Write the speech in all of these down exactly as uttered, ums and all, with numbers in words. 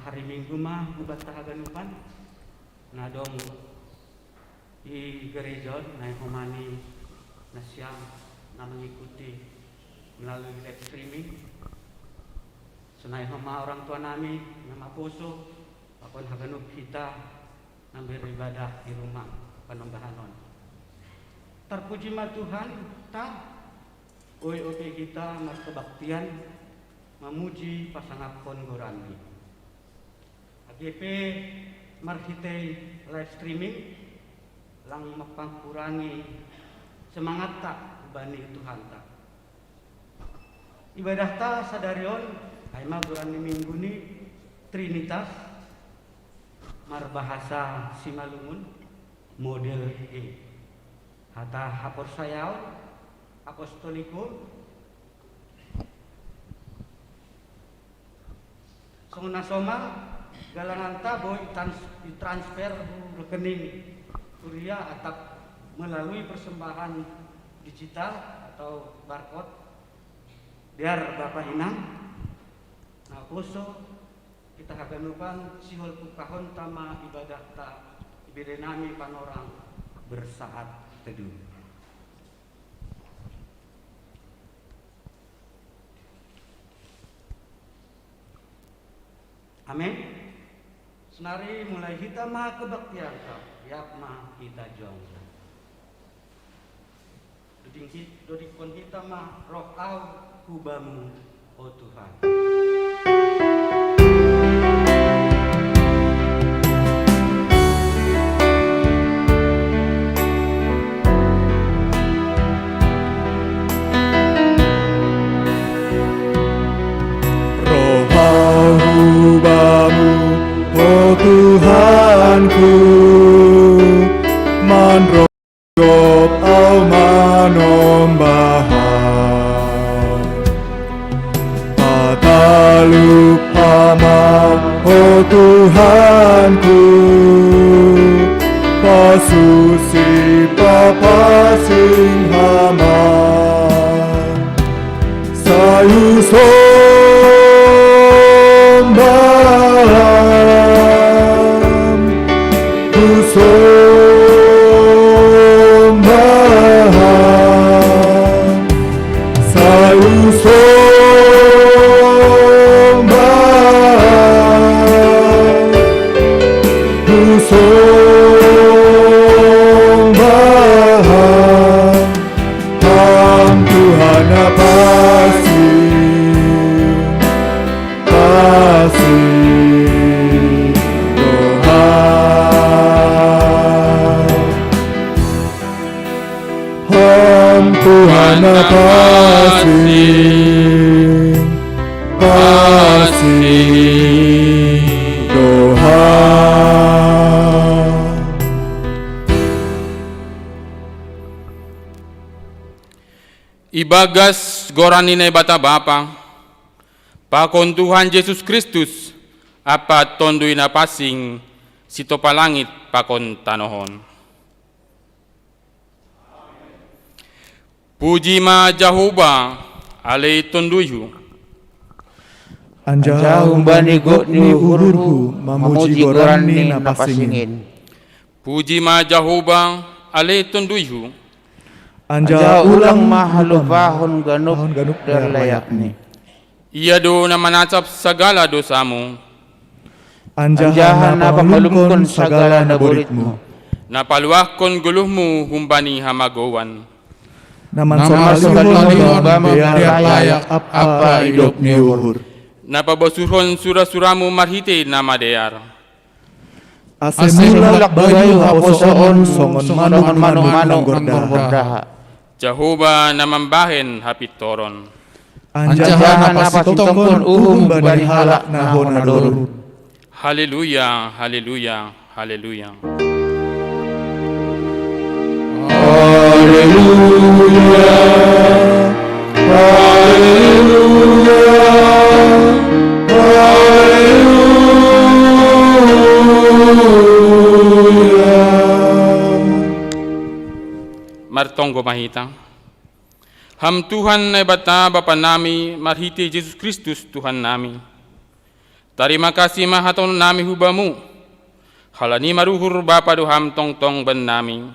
Hari Minggu ma ubat haganupan, na dong i gereja on, na ihomani nasiam na mengikuti melalui live streaming. Sonai homa orang tua nami na maposo, pakon haganup hita na beribadah di rumah panambahan on. Tarpuji ma Tuhan ta, boi ope hita markebaktian, mamuji pasangapkon goranni. Age pe marhitei live streaming, lang mapangkurangi semangatta bani Tuhanta. Ibadahta sadari on, ai ma goran ni minggu ni Trinitas, marbahasa Simalungun, model E. Hata haporsayaon, apostolikum, songon na somal, galanganta boi i trans-, i transfer hu rekening kuria atap melalui persembahan digital atau barcode. Biar Bapa Inang, na poso, hita haganupan sihol pungkahonta ma ibadahta, ibere nami panorang bersaat teduh. Amin. Sonari mulai hita ma kebaktianta, yap ma hita jongjong. Doding hi-, dodikkon hita ma roh au hu Bamu, o Tuhan. Roh au hu Bamu, o Tuhanku, manro- Gop au manombahan. Patalup hama, o Tuhanku, pasusi papasing hama. Sai husombaham, husombaham, sai husombaham, husombaham. Ham Tuhan na pasi, pasi do Ham. Ham Tuhan na pasi, pasi do Ham. Ibagas goran ni Naibata Bapa, pakon Tuhan Jesus Kristus, ampa Tonduy Napansing, sitopa langit pakon tanoh on. Puji ma Jahowa, ale tonduyhu. Anjaha humbani gok ni uhurhu mamuji goran ni Napansing in. Puji ma Jahowa, ale tonduyhu. Anjaha ulang ma halupahon ganup, ganup parlayakni. Ia do na manasap sagala dosamu. Anjaha na pamalumkon sagala na boritmu. Na paluahkon goluhmu humbani hamagouan. Na mansomalihon bamu dear layak ampa idop ni uhur. Na pabosurhon sura-suramu marhitei na madear. Ase mulak bayu haposoon songon manuk-manuk na gordaha. Jahowa na mambahen hapintoron. Anjaha na pasitongkon uhum bani halak na hona dorur. Haleluya, haleluya, haleluya. Haleluya, haleluya, haleluya. Martonggo ma hita. Ham Tuhan Naibata Bapa nami, marhitei Jesus Kristus Tuhan nami. Tarima kasi ma hatonon nami hu Bamu, halani maruhur Bapa do Ham tongtong bannami.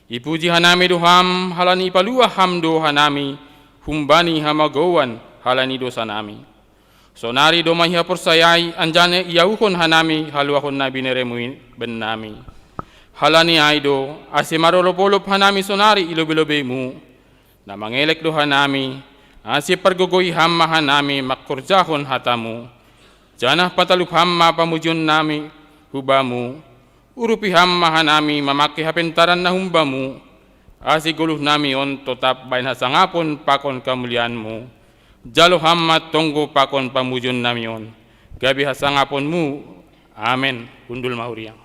Ipuji hanami do Ham, halani ipaluah Ham do hanami humbani hamagouan halani dosanami. Sonari domma ihaporsayai anjaha iauhon hanami haluahon na bineremu i bannami. Halani ai do, ase marolopolop hanami sonari i lobei-lobeimu, na mangelek do hanami, ase pargogoi Ham ma hanami mangkorjahon hatamu, janah patalup Ham ma pamujionnami hu Bamu. Urupi Ham ma hanami mamangke hapentaran na humbamu, ase goluhnami on totap bahen hasangapon pakon kamuliaanmu. Jalo Ham ma tonggo pakon pamujionnami on, gabe hasangaponmu. Amen. Hundul ma huria.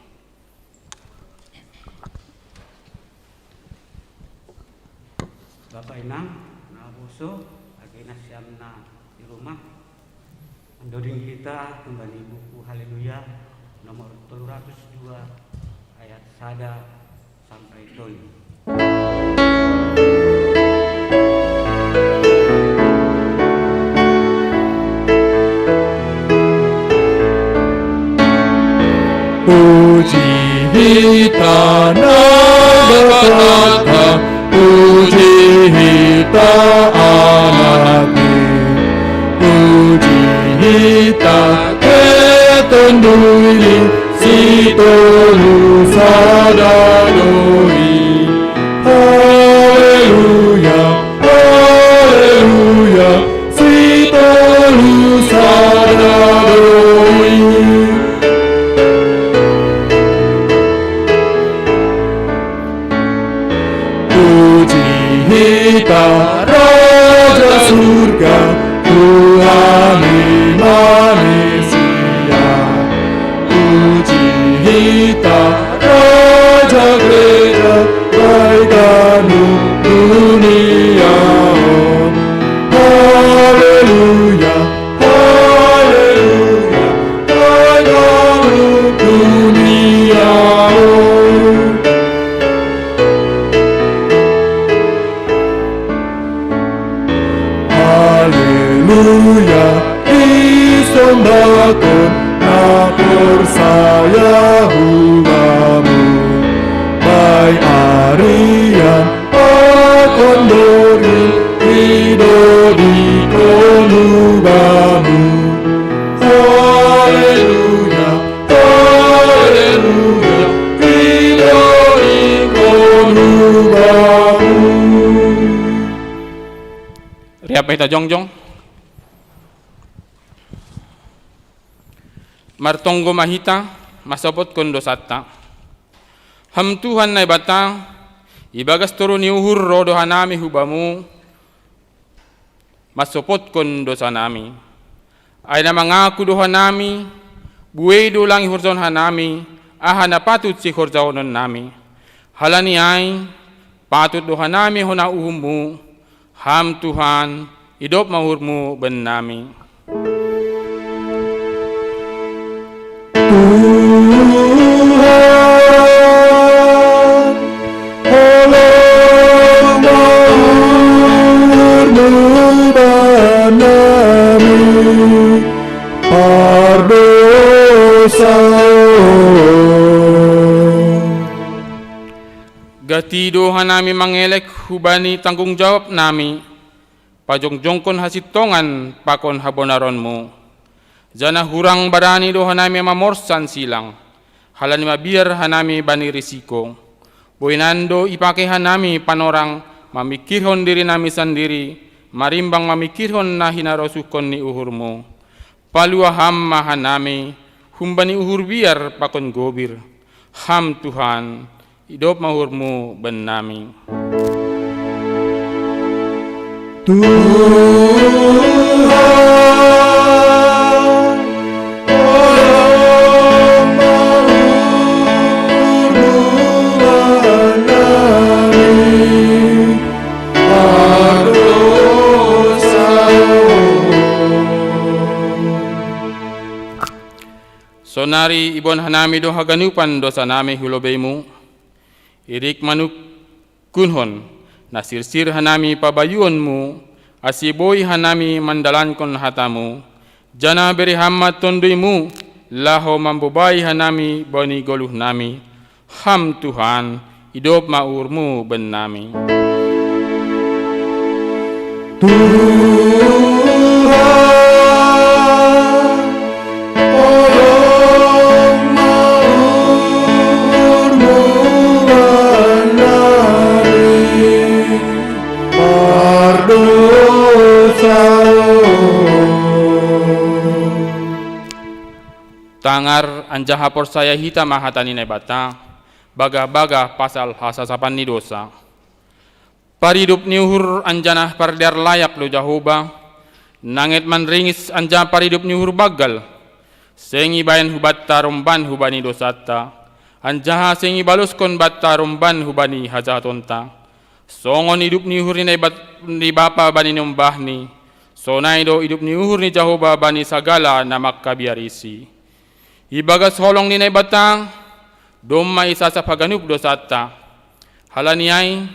Bapa inang, na boso, age nasiam na di rumah, mandoding kita humbani buku Haleluya nomor tolu ratus dua ayat sada sampai tolu. Puji hita na Debata, puji hita Anak i, puji hita keton dui ni si tolu sada do i. Haleluya, haleluya, si tolu sada do i. Puji hita Raja Surga, Tuhan i Manusia. Puji hita Raja Gereja, baik anu dunia on. Haleluya, haleluya, baik anu dunia on. Haleluya, isombahkon na porsaya hu Bamu. Baik arian pakon borngin idodihon hu Bamu. Haleluya, haleluya, idodihon hu Bamu. Riap ma hita jongjong. Martonggo ma hita, mansopotkon dousanta. Ham Tuhan Naibata, ibagas toruh ni uhur ro do hanami hu Bamu, mansopotkon dousanami. Ai na mangaku do hanami, buei do lang ihorjahon hanami aha na patut sihorjahononnami. Halani ai, patut do hanami hona uhummu. Ham Tuhan, idop ma uhurmu bannami. Tuhan, holong ma uhurmu bannami, pardousaon. Gati do hanami mangelek hubani tanggung jawabnami, pajongjongkon hasintongan pakon habonaronmu. Janah hurang barani do hanami mamorsan silang, halani mabiar hanami bani risiko. Boi hinan do ipake hanami panorang mamingkirhon dirinami sandiri, marimbang mamingkirhon na hinarosuhkon ni uhurmu. Paluah Ham ma hanami humbani uhur biar pakon gobir. Ham Tuhan, idop ma uhurmu bannami. Tuhan, holong ma uhurmu bannami, pardousaon. Sonari iboan hanami do haganupan dousanami hu lobeimu, irik manungkunhon na sirsir hanami pabayuonmu, ase boi hanami mandalankon hatamu, Janah bere Ham ma TonduyMu, laho mambobai hanami bani goluhnami. Ham Tuhan, idop ma uhurMu bennami. Tuhan, holong ma uhurMu bannami, pardosa. Tangar anjaha porsaya hita ma hata ni Naibata, bagah-bagah pasal hasasapan ni dousa. Paridop ni uhur anjaha pardear layak do Jahowa, nanget manringis anjaha paridop ni uhur banggal. Seng ibahen hubanta romban hubani dousanta, anjaha seng ibaloskon banta romban hubani hajahatonta. Songon idop ni uhur ni Naibat-, ni bapa bani niombahni, sonai do idop ni uhur ni Jahowa bani sagala na mangkabiarisi. Ibagas holong ni Naibata, domma isasap haganup dousanta. Halani ai,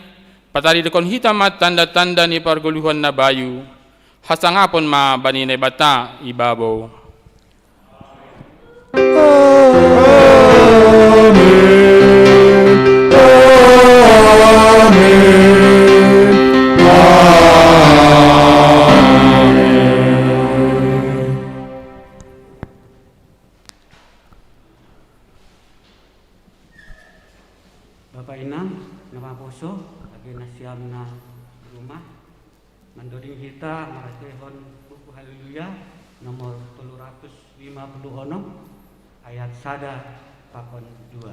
pataridakkon hita ma tanda-tanda ni pargoluhan na bayu, hasangapon ma bani Naibata ibabou. Amen. Amen. Amen. Bapa inang, na maposo, age nasiam na rumah, mandoding hita marateon buku Haleluya nomor tolu ratus lima puluh onom, ayat sada pakon dua.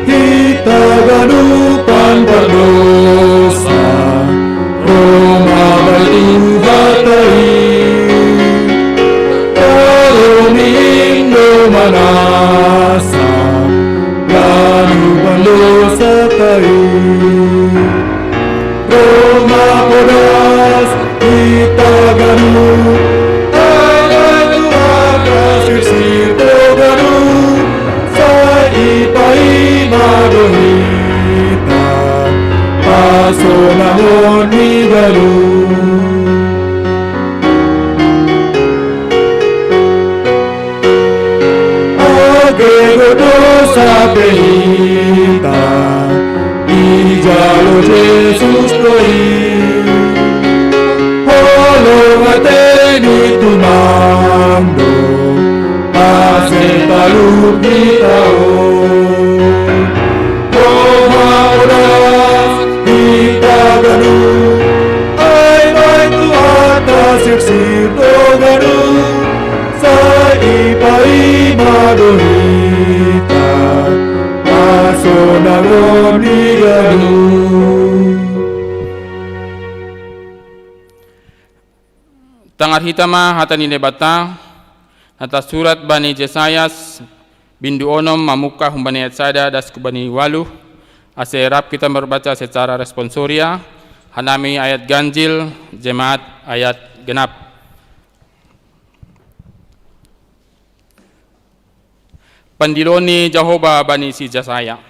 Hita ganupan pardosa, ro ma bai Tuhanta i. Tarumindo manasa, ganupan dousanta i. Ro ma podas hita ganup, ai Tuhanta sirsir do ganup, sai ipaima do hita hasonangon ni ganup. Age dohot dousa pe hita, ijalo Jesus do i. Holong atei ni Tuhan do, ase talup hita on. Ro ma podas hita ganup, ai bai Tuhanta sirsir do ganup, sai ipaima do hita hasonangon ni ganup. Tangar hita ma hata ni Naibata, na tarsurat bani Jesayas, bindu onom, mamungka humbani ayat sada das hubani ualuh, ase rap hita marbaca secara responsoria, hanami ayat ganjil, jemaat ayat genap. Pandilo ni Jahowa bani si Jesayas.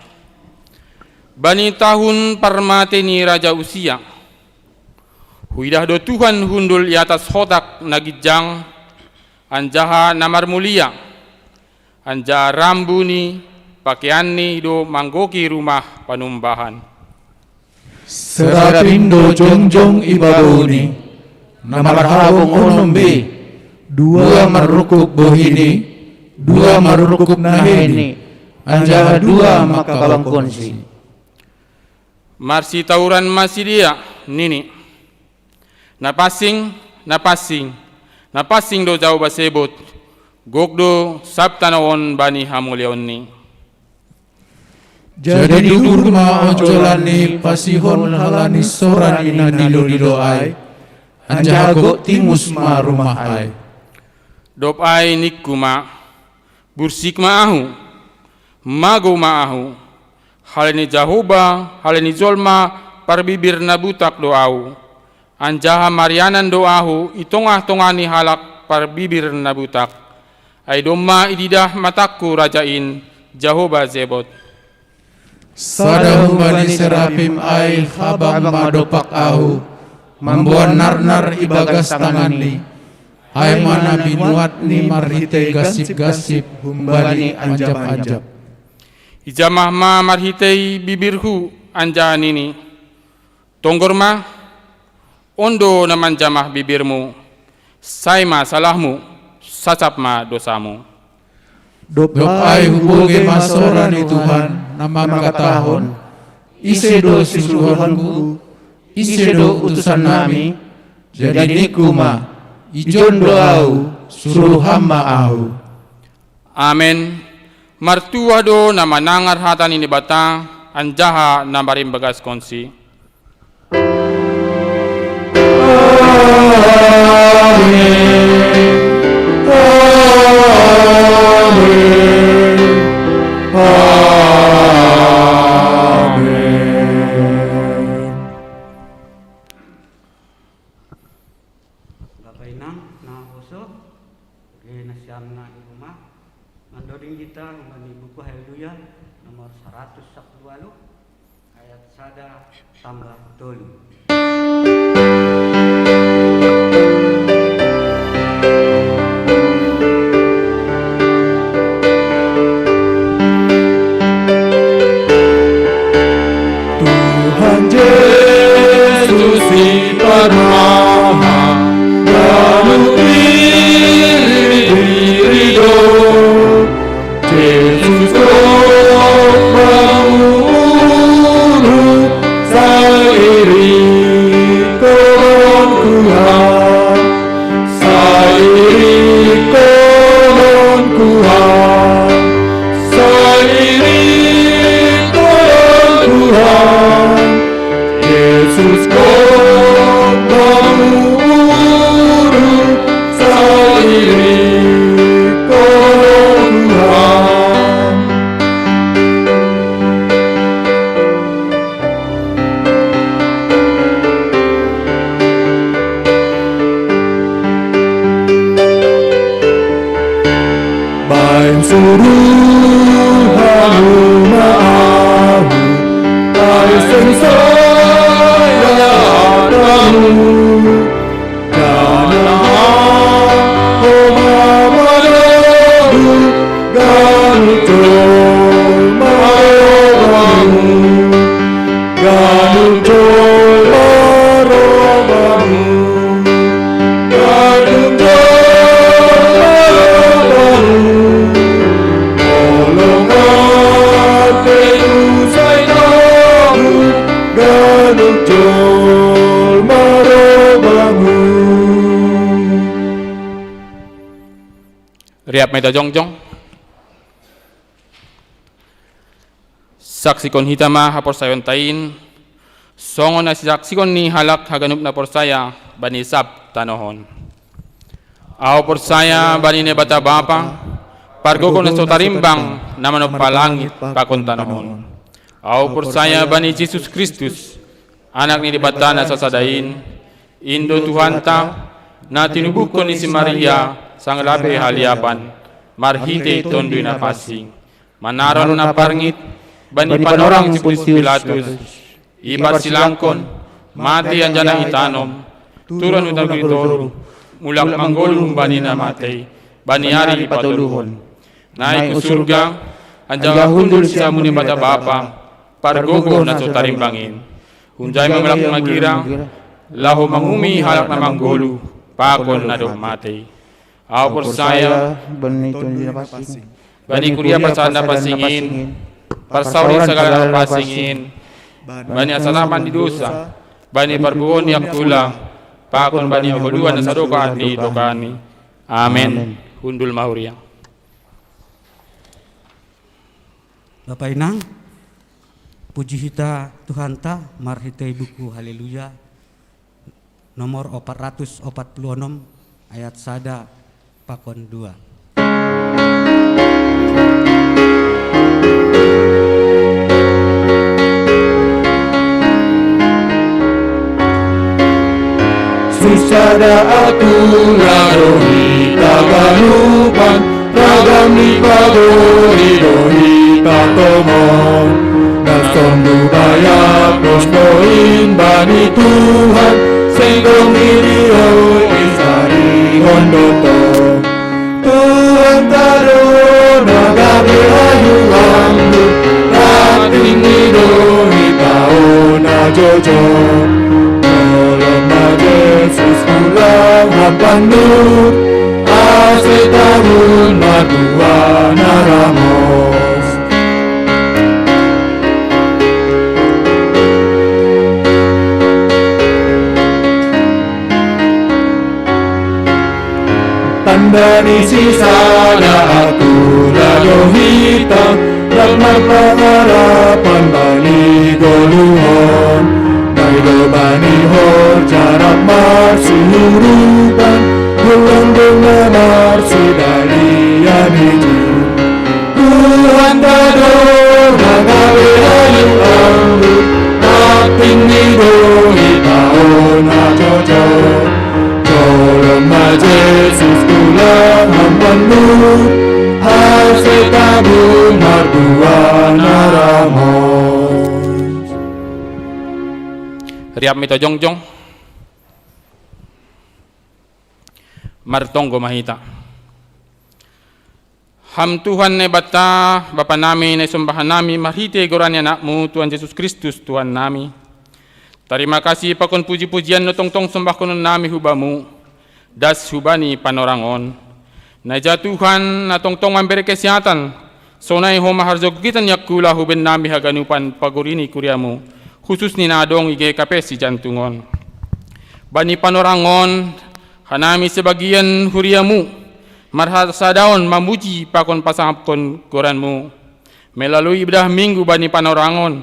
Bani tahun parmatei ni Raja Usia, huidah do Tuhan hundul i atas hotak na ginjang, anjaha na marmulia, anjaha rambu ni pakeianni do manggohi rumah panumbahan. Serapim do jongjong i babouni, na marhabong onom be, dua marrungkub bohini, dua marrungkub naheini, anjaha dua mangkabangkonsi. Marsitauran ma sidea, nini: Na pansing, na pansing, na pansing do Jahowa Zebaot, gok do sab tanoh on bani hamuliaonni. Jadi duhur ma onjolanni pasihol halani sora ni na nidodilo ai, anjaha gok timus ma rumah ai. Dob ai ningku ma: Bursik ma ahu, magou ma ahu, halani Jahowa, halani jolma parbibir na butak do ahu, anjaha marianan do ahu i tongah-tongah ni halak parbibir na butak. Ai domma ididah matangku Raja in, Jahowa Zebaot. Sada humbani serafim ai habang ma dompak ahu, mamboan narnar ibagas tanganni, ai ma na binuatni marhitei gansip-gansip humbani anjap-anjap. Ijamah ma marhitei bibirhu anjaha nini: Tonggor ma, on do na manjamah bibirmu, sai ma salahmu, sasap ma dosamu. Dob ai hubogei ma sora ni Tuhan na mangkatahon: Ise do suruhonku? Ise do utusannami? Jadi ningku ma: Ijon do ahu, suruh Ham ma ahu. Amen. Martuah do na manangar hata ni Naibata anjaha na marimbagaskonSi. Amen. Amen. Amen. Bapa inang na huso, age nasiam na di rumah, mandoding hita humbani buku Haleluya nomor saratus sapuluh walu, ayat sada tambah tolu. Tuhan Yesus, Ipan maha, ganup diri do. Yesus, Gok banguru, sai irik Ho Tuhan. Sai irik Ho Tuhan, sai irik Ho Tuhan, Yesus Gok banguru, sai irik Ho Tuhan. Bahen suruhanmu ma ahu, ai seng sai hatamu. Janah Ho ma manogu ganup jolma ro bamu, ganup jolma ro bamu, ganup jolma ro bamu. Holong atei sai tahu, ganup jolma ro bamu. Riap ma hita jongjong. Saksihon hita ma haporsayaonta in, songon na sisaksikon ni halak haganup na porsaya bani sab tanoh on. Ahu porsaya bani Naibata Bapa, Pargogoh na so tarimbang, na manompa langit pakon tanoh on. Ahu porsaya bani Jesus Kristus, Anak ni Naibata na sasada in, in do Tuhanta, na tinubuhkon ni si Maria sanggah lape haliapan, marhitei Tonduy Napansing, manaron na parngit bani panorang si Pontius Pilatus, iparsilangkon, mate anjaha itanom, turun hu nagori toruh, mulak manggoluh humbani na matei bani ari patoluhon. Naik hu surga, anjaha hundul siamun ni Naibata Bapa, Pargogoh na so tarimbang in. Hunjai ma mulak magira, laho manguhumi halak na manggoluh pakon na dob matei. Ahu porsaya bani Tonduy Napansing, bani kuria parsahat na pansing in, parsaulian sagala na pansing in, bani hasalaman ni dousa, bani parbuhoon ni angkula, pakon bani hagoluhan na sadokah ni dokahni. Amen. Amen. Hundul ma huria. Bapa inang, puji hita Tuhanta marhitei buku Haleluya, nomor opat ratus opat puluh onom, ayat sada pakon dua. Sisada angkula do hita ganupan, ragam ni pagori do hita tongon. Na Budaya pos poin bani Tuhan, sengkong idio isari hondoto. Tuhan tado na gabe ayu ambu, rating ido itao na jojo. Tolong na Yesus pulang hapandu, ase tahun matua na ramos. Tanda ni sisada aku lado hita, dalam pengharapan bani goluhon. Baido bani hor jarak marsihurupan, belum dengar marsidalian itu. Tuhan tado na gabe ayu ambu, rating ido itao na jojo. Tolong ma Yesus pulang hapandu, ase tahun matua na ramos. Riap mita jongjong. Martonggo ma hita. Ham Tuhan Naibata, Bapa nami, na isombahan nami marhite goran ni Anakmu, Tuhan Jesus Kristus, Tuhan nami. Tarima kasih pakon puji-pujian na tongtong sombahkonon nami hu Bamu, das hubani panorang on. Na ija Tuhan, na tongtong mambere kesehatan, sonai homa harjogitan ni angkula huben nami haganupan pagorini kuriamu, khusus ni na adong i G K P Sijantung on. Bani panorang on, hanami sebagian huriamu, marhasadaon mamuji pakon pasangapkon goranmu. Melalui ibadah Minggu bani panorang on,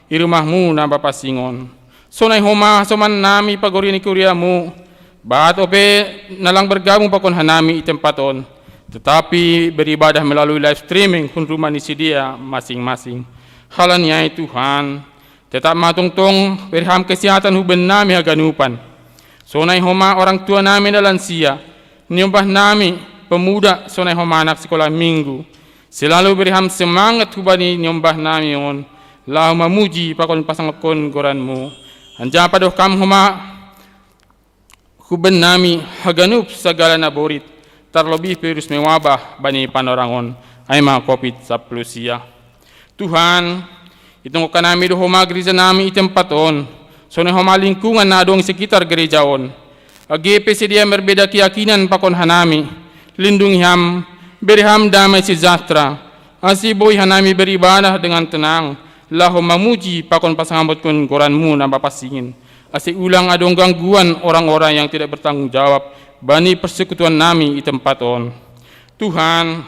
i rumahmu na bapansing on. Sonai homa soman nami pagorini kuriamu, bahat ope na lang bergabung pakon hanami i tempat on, tetapi beribadah melalui live streaming hun rumah ni sidea masing-masing. Halani ai Tuhan, tetap ma tongtong bere Ham kesehatan huben nami haganupan. Sonai homa orang tua nami na lansia, niombah nami pemuda, sonai homa anak sikolah Minggu. Selalu bere Ham semangat hubani niombah nami on, laho mamuji pakon pasangapkon goranmu. Anjaha padohkam homa huben nami haganup sagala na borit, tarlobih virus mewabah bani panorang on, ai ma covid sapuluh sia. Tuhan, itonggohon hanami do homa gereja nami i tempat on, sonai homa lingkungan na adong i sekitar gereja on. Age pe sidea marbeda keyakinan pakon hanami, lindungi Ham, bere Ham damai sejahtera, ase boi hanami beribadah dengan tenang, laho mamuji pakon pasangapothon goranmu na bapansing in. Ase ulang adong gangguan orang-orang yang tidak bertanggung jawab bani persekutuan nami i tempat on. Tuhan,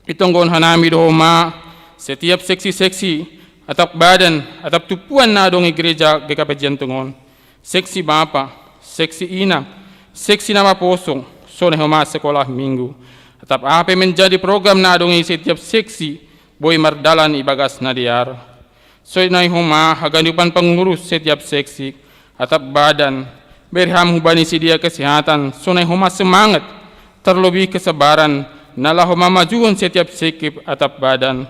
itonggohon hanami do homa setiap seksi-seksi, atap badan, atap tumpuan na adong i gereja G K P Sijantung on. Seksi bapa, seksi inang, seksi na maposo, sonai homa sekolah Minggu. Atap aha pe menjadi program na adong i setiap seksi, boi mardalan i bagas na dear. Sonai homa haganupan pengurus setiap seksi, atap badan, bere Ham hubani sidea kesehatan, sonai homa semangat, tarlobih kesabaran, na laho mamajuhon setiap seksi atap badan.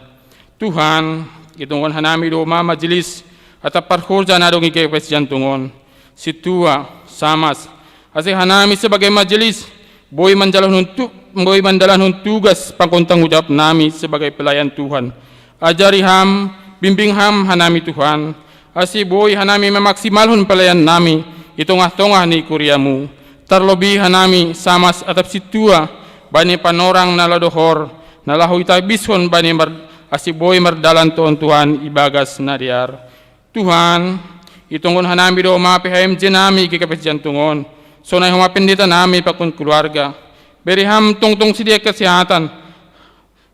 Tuhan, itonggohon hanami do homa majelis, atap parhorja na adong i G K P Sijantung on. Sintua, samas, ase hanami sebagai majelis, boi manjalahonon tu-, boi mandalanhon tugas pakon tanggung jawab nami sebagai pelayan Tuhan. Ajari Ham, bimbing Ham hanami Tuhan, ase boi hanami mamaksimalhon pelayan nami i tongah-tongah ni kuriamu. Tarlobih hanami samas atap sintua, bani panorang na laho dohor, na laho itabishon bani mar-, ase boi mardalan tu on Tuhan i bagas na dear. Tuhan, itonggohon hanami do homa P H M J nami G K P Sijantung on, sonai homa pendeta nami pakon keluarga. Bere Ham tongtong sidea kesehatan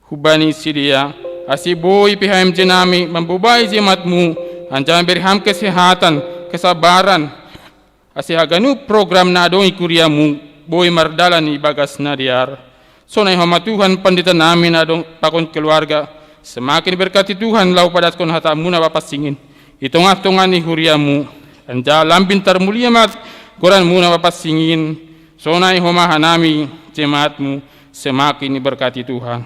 hubani sidea, ase boi P H M J nami mambobai jemaatmu, anjaha bere Ham kesehatan, kesabaran, ase haganup program na adong i kuriamu boi mardalan i bagas na dear. Sonai homa Tuhan, pendeta nami na adong pakon keluarga, semakin diberkati Tuhan laho padaskon hatamu na bapansing in i tongah-tongah ni huriamu. Anjaha lambin tarmulia ma goranmu na bapansing in, sonai homa hanami jemaatmu semakin diberkati Tuhan.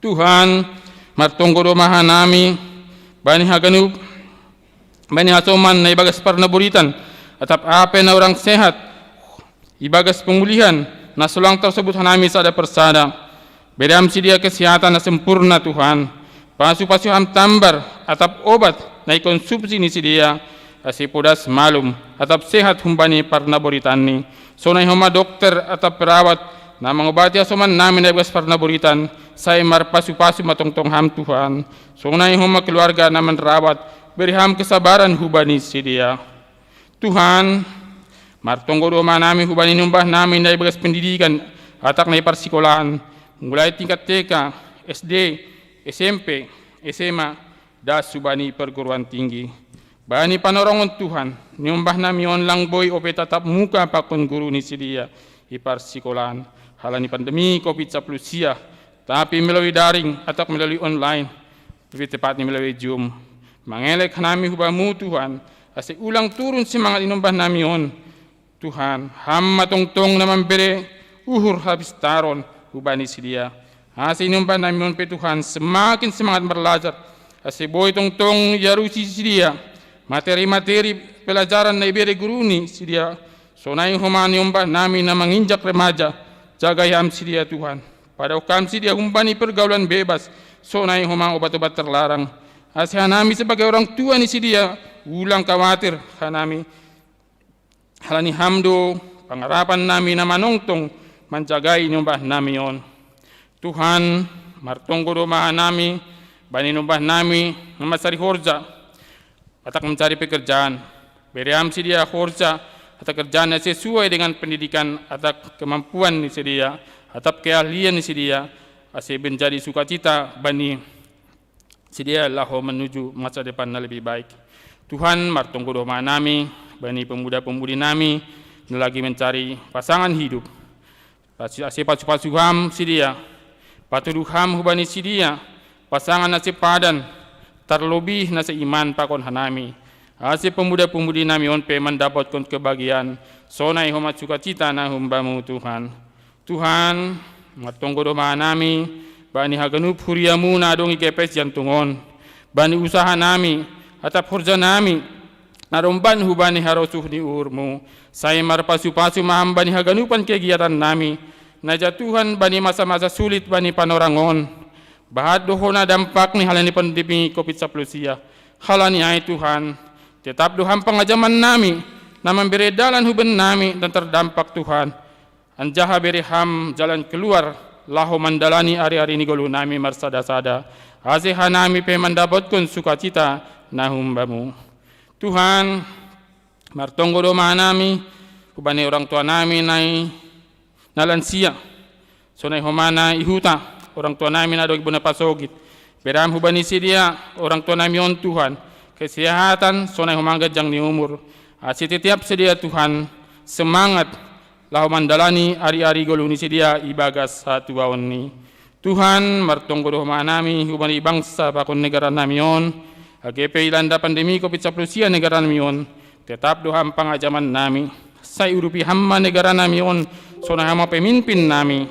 Tuhan, martonggo do homa hanami, Bani haganup, bani hasoman na ibagas parnaburitan, atap ape na orang sehat ibagas pemulihan, na solang tersebut hanami sada persada. Bere ham sidia kesehatan na sempurna Tuhan. Pasu-pasu ham tambar atap obat na ikonsumsi ni sidia, ase podas malum atap sehat humbani parnaburitanni. Sonai homa dokter atap perawat na mangobati hasoman nami na ibagas parnaburitan, sai marpasu-pasu ma tongtong ham Tuhan. Sonai homa keluarga na manrawat, bere ham kesabaran hubani sidia. Tuhan, martonggo do homa nami hubani niombah nami na ibagas pendidikan, atap na iparsikolaan, mulai tingkat T K, S D, S M P, S M A, das hubani perguruan tinggi. Bani panorongon Tuhan, niombah nami on lang boi ope tatap muka pakon guru ni sidia iparsikolaan, halani pandemi covid sapuluh sia, tapi melalui daring atap melalui online, lebih tepatnya melalui Zoom. Mangelek hanami hubamu Tuhan, ase ulang turun semangat niombah nami on. Tuhan, ham ma tongtong na mambere uhur hapistaron hubani sidia. Ase niombah nami on pe Tuhan, semakin semangat marlajar, ase boi tongtong iarusi sidia materi-materi pelajaran na ibere guru ni sidia. Sonai homa niombah nami na manginjak remaja, jagai ham sidia Tuhan. Padaoh ham sidia humbani pergaulan bebas, sonai homa obat-obat terlarang. Ase hanami sebagai orang tua ni sidia, ulang kawatir hanami. Halani ham do pangarapan nami na manongtong manjagai niombah nami on. Tuhan, martonggo do homa nami bani niombah nami na mansari horja atap mansari pekerjaan. Bere ham sidia horja atap kerjaan na sesuai dengan pendidikan atap kemampuan ni sidia, atap keahlian ni sidia, ase menjadi sukacita bani sidia laho menuju masa depan na lebih baik. Tuhan, martonggo do homa nami bani pemuda-pemudi nami na lagi mencari pasangan hidup. Pasi-, ase pasu-pasu ham sidia, patudu ham hubani sidia pasangan na sepadan, tarlobih na seiman pakon hanami. Ase pemuda-pemudi nami on pe mandapotkon kebahagiaan, sonai homa sukacita na humbamu Tuhan. Tuhan, martonggo do homa nami bani haganup huriamu na adong i Gepes jantung on, bani usaha nami, atap horja nami, na domban hubani harosuh ni uhurmu, sai marpasu-pasu ma ham bani haganupan kegiatan nami, na jatuhan bani masa-masa sulit bani panorang on. Bahat do hona dampak ni halani pandemi covid sapuluh sia. Halani ai Tuhan, tetap do ham pangajaman nami, na mambere dalan huben nami na terdampak Tuhan. Anjaha bere ham jalan keluar laho mandalani ari-ari ni goluh nami marsada-sada, ase hanami pe mandapotkon sukacita na humbamu. Tuhan, martonggo do homa nami hubani orang tua nami nai na lansia, sonai homa na i huta, orang tua nami na dogi bona pasogit. Bere ham hubani sidia orang tua nami on Tuhan, kesehatan sonai homa ganjang ni umur. Ase tetiap sidia Tuhan semangat laho mandalani ari-ari goluh ni sidia ibagas hatuaon ni. Tuhan, martonggo do homa nami hubani bangsa pakon negara nami on, age pe ilanda pandemi covid sapuluh sia negara nami on, tetap do ham pangajaman nami. Sai urupi ham ma negara nami on, sonai homa pemimpin nami,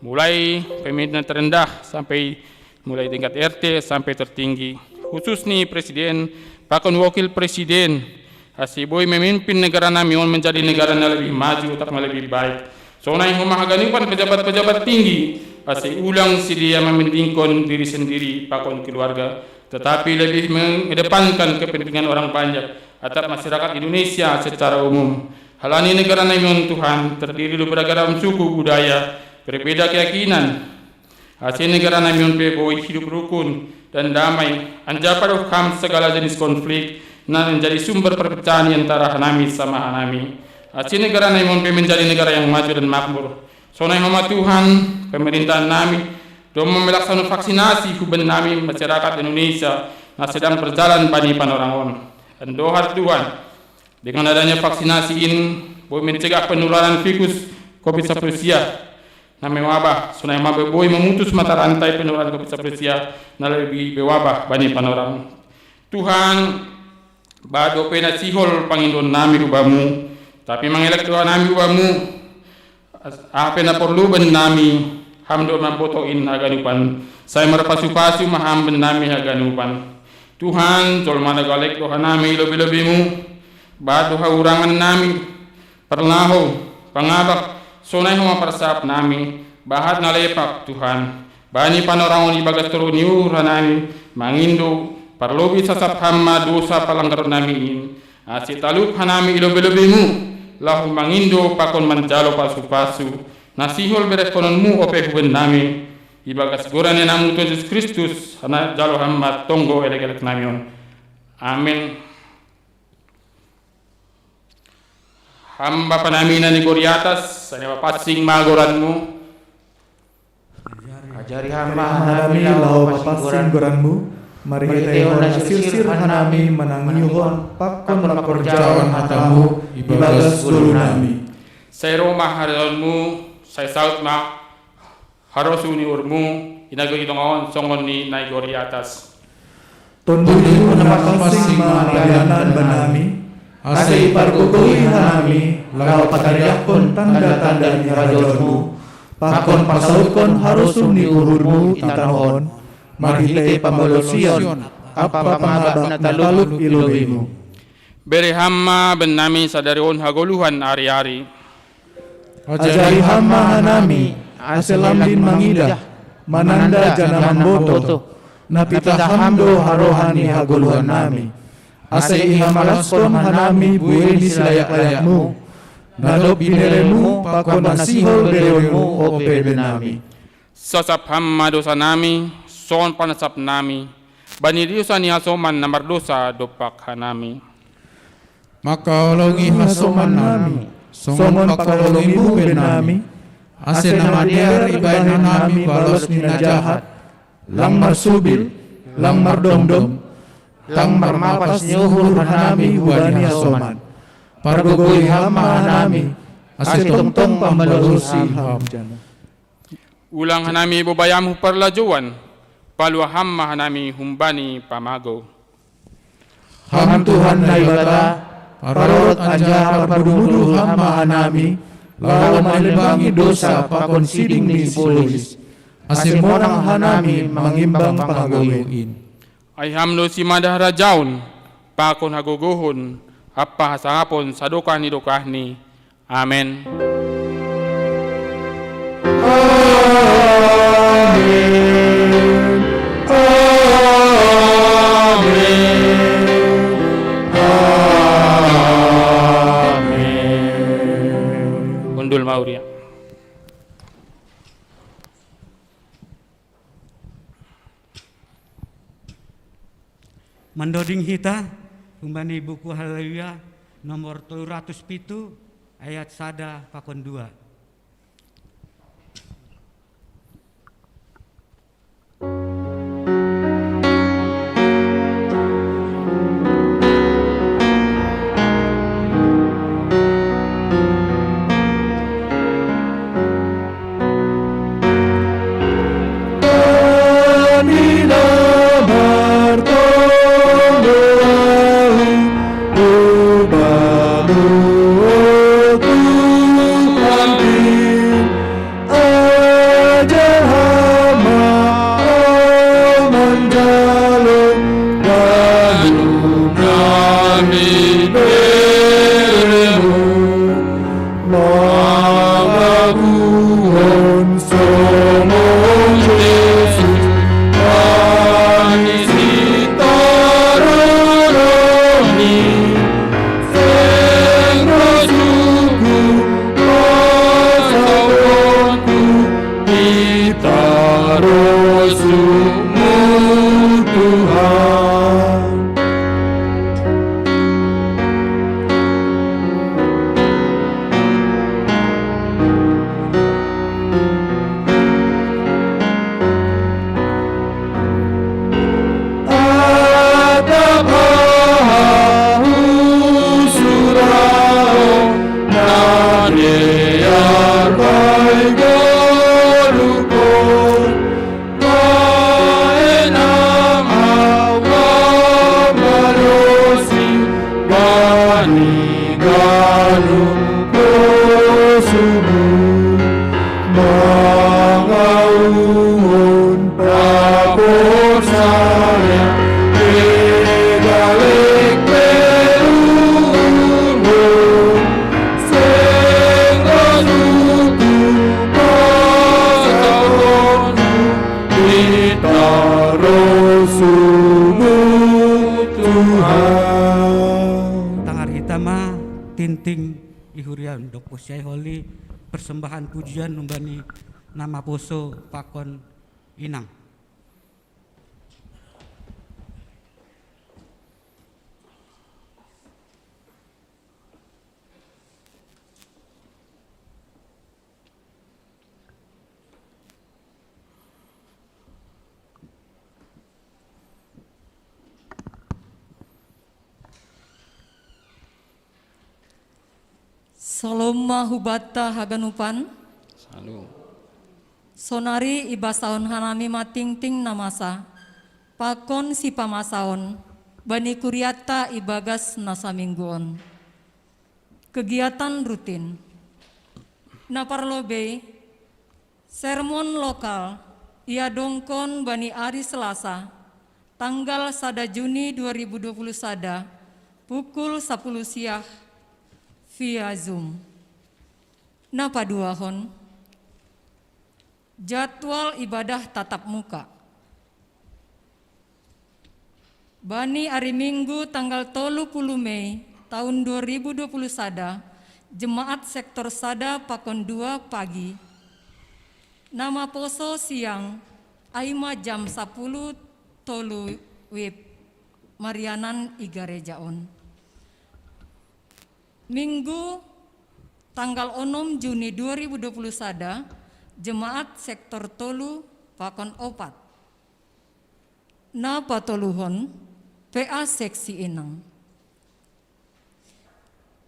mulai pemimpin terendah sampai mulai tingkat R T sampai tertinggi, khusus ni presiden pakon wakil presiden, ase boi memimpin negara nami on menjadi negara na lebih maju atap na lebih baik. Sonai homa haganupan pejabat-pejabat tinggi, ase ulang sidia memendingkon diri sendiri pakon keluarga, tetapi lebih mengedepankan kepentingan orang banyak atap masyarakat Indonesia secara umum. Halani negara nami on Tuhan terdiri do beragam suku budaya, berbeda keyakinan, ase negara nami on pe boi hidup rukun dan damai, anjaha padaoh ham segala jenis konflik na menjadi sumber perpecahan di antara hanami sama hanami. Ase negara nami on pe menjadi negara yang maju dan makmur. Sonai homa Tuhan, pemerintahan nami domma melaksanakan vaksinasi huben nami masyarakat Indonesia na sedang berjalan bani panorang on. Andohar Tuhan, dengan adanya vaksinasi in boi mencegah penularan virus covid sapuluh sia na mewabah, sonai ma boi memutus mata rantai penularan covid sapuluh sia na lebih bewabah bani panorang. Tuhan, bahat dope na sihol pangidoan nami hubamu, tapi mangelek do hanami hubamu, ape na porlu ben nami, ham do mambotoh in haganupan, sai marpasu-pasu ma ham ben nami haganupan. Tuhan, jolma na galek do hanami i lobei-lobeimu, bahat do hahurangan nami, parlahou, pangabak, sonai homa parsahap nami, bahat na lepak, Tuhan, bani panorangon ibagas toruh ni uhur hanami, mangindo, parlobei sasap ham ma dosa palanggaron nami in, ase talup hanami i lobei-lobeimu, laho mangindo pakon manjalo pasu-pasu, na sihol berengkononmu ope hubahen nami, ibagas goran ni Anakmu Tuhan Jesus Kristus, hana jalo ham ma tonggo elek-elek nami on. Amen. Ham Bapa nami na di gori atas, sai papansing ma goranmu. Ajari ham ma hanami laho papansing goranmu, marhitehon na sirsir hanami manangihon pakon mangkorjahon hatamu ibagas ngolu nami. Sai ro ma harajaonmu, sai saut ma harosuh ni uhurmu, i na gori tonga on songon i na gori atas. Tonduhmu na pansing ma panghiangan bannami, ase ipargogoi hanami laho patariakkon tanda-tanda ni harajaonmu, pakon pasautkon harosuh ni uhurmu i tanoh on, marhite pamalosion ampa pangabak na talup i lobeimu. Bere ham ma bannami sadari on hagoluhan ari-ari. Ajari ham ma hanami, ase lambin mangidah, mananda janah mambotoh, na pitah ham do harohan ni hagoluhan nami. Ase ihamalaskon hanami buei ni silayak-layakmu, na dob bineremu pakon na sihol bereonmu ope bennami. Sasap ham ma dosa nami, songon panasap nami, bani dosa ni hasoman na mardousa dompak hanami. Mangkaholongi hasoman nami, songon pangkaholongimu bennami, ase na madear ibahen hanami balos ni na jahat, lang marsubil, lang mardomdom, lang marmapas ni uhur hanami hubani hasoman. Pargogoi ham ma hanami, ase tongtong pamalosi ham. Ulang hanami bobayam hu parlajouan, palua ham ma hanami humbani pamagou. Ham Tuhan Naibata, parorot anjaha parmudu-mudu ham ma hanami, laho manimbangi dosa pakon siding ni sibolis, ase monang hanami mangimbang pangagou in. Ai ham do simada harajaon, pakon hagogohon, ampa hasangapon sadokah ni dokahni. Amen. Amen. Amen. Amen. Hundul ma huria. Mandoding hita humbani buku Haleluya, nomor tolu ratus pitu, ayat sada pakon dua. Tingting ihurian dok posiai holi persembahan pujian numbani nama poso pakon inang. Salom ma hubata haganupan. Salom. Sonari ibasahon hanami ma tingting na masa pakon sipamasaon bani kuriatta ibagas na saminggu on. Kegiatan rutin. Na parlobei, sermon lokal iadongkon bani ari Selasa, tanggal sada Juni dua ribu dua puluh sada, pukul sapuluh siah via Zoom. Na paduahon, jadwal ibadah tatap muka. Bani ari Minggu tanggal tolu puluh Mei tahun dua ribu dua puluh sada, jemaat sektor sada pakon dua pagi, nama poso siang, ai ma jam sapuluh tolu wib, marianan i gareja on. Minggu tanggal onom Juni dua ribu dua puluh sada, jemaat sektor tolu pakon opat. Na patoluhon, P A seksi inang.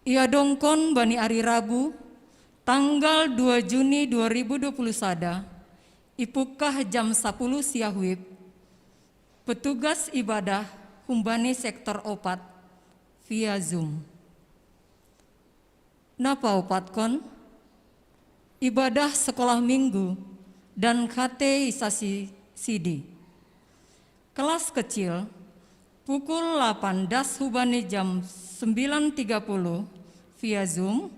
Iadongkon bani ari Rabu, tanggal dua Juni dua ribu dua puluh sada, ipukah jam sapuluh siah wib, petugas ibadah humbani sektor opat via Zoom. Na paopatkon, ibadah sekolah minggu dan kateisasi sidi. Kelas kecil pukul lapan das hubani jam sembilan tiga puluh via Zoom.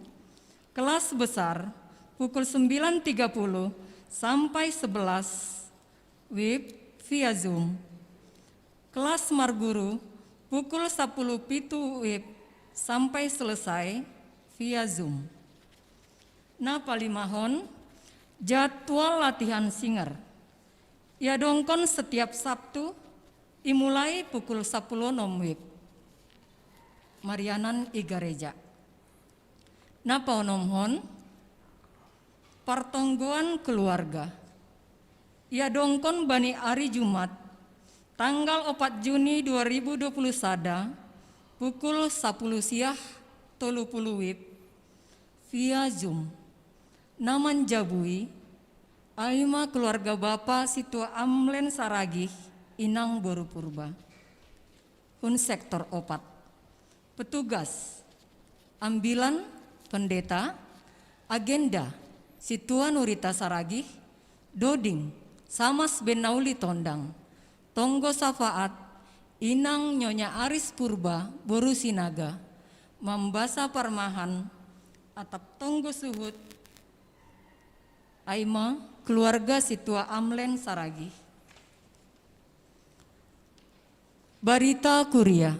Kelas besar pukul sembilan tiga puluh sampai sebelas wib via Zoom. Kelas marguru pukul sapuluh pitu wib sampai selesai via Zoom. Na palimahon, jadwal latihan singer. Iadongkon setiap Sabtu, imulai pukul sapuluh onom wib. Marianan i gareja. Na paonomhon, partonggoan keluarga. Iadongkon bani ari Jumat, tanggal opat Juni dua ribu dua puluh sada, pukul sapuluh siah tolu puluh wib, via Zoom. Na manjabui, ai ma keluarga Bapa Situa Amlen Saragih, inang boru Purba. Hun sektor opat. Petugas, ambilan, pendeta, agenda, Situa Nurita Saragih, doding, samas ben nauli tondang, tonggo safaat, inang Nyonya Aris Purba, boru Sinaga, mambasa parmahan, atap tonggo suhut, ai ma keluarga Situa Amlen Saragih. Barita Kuria.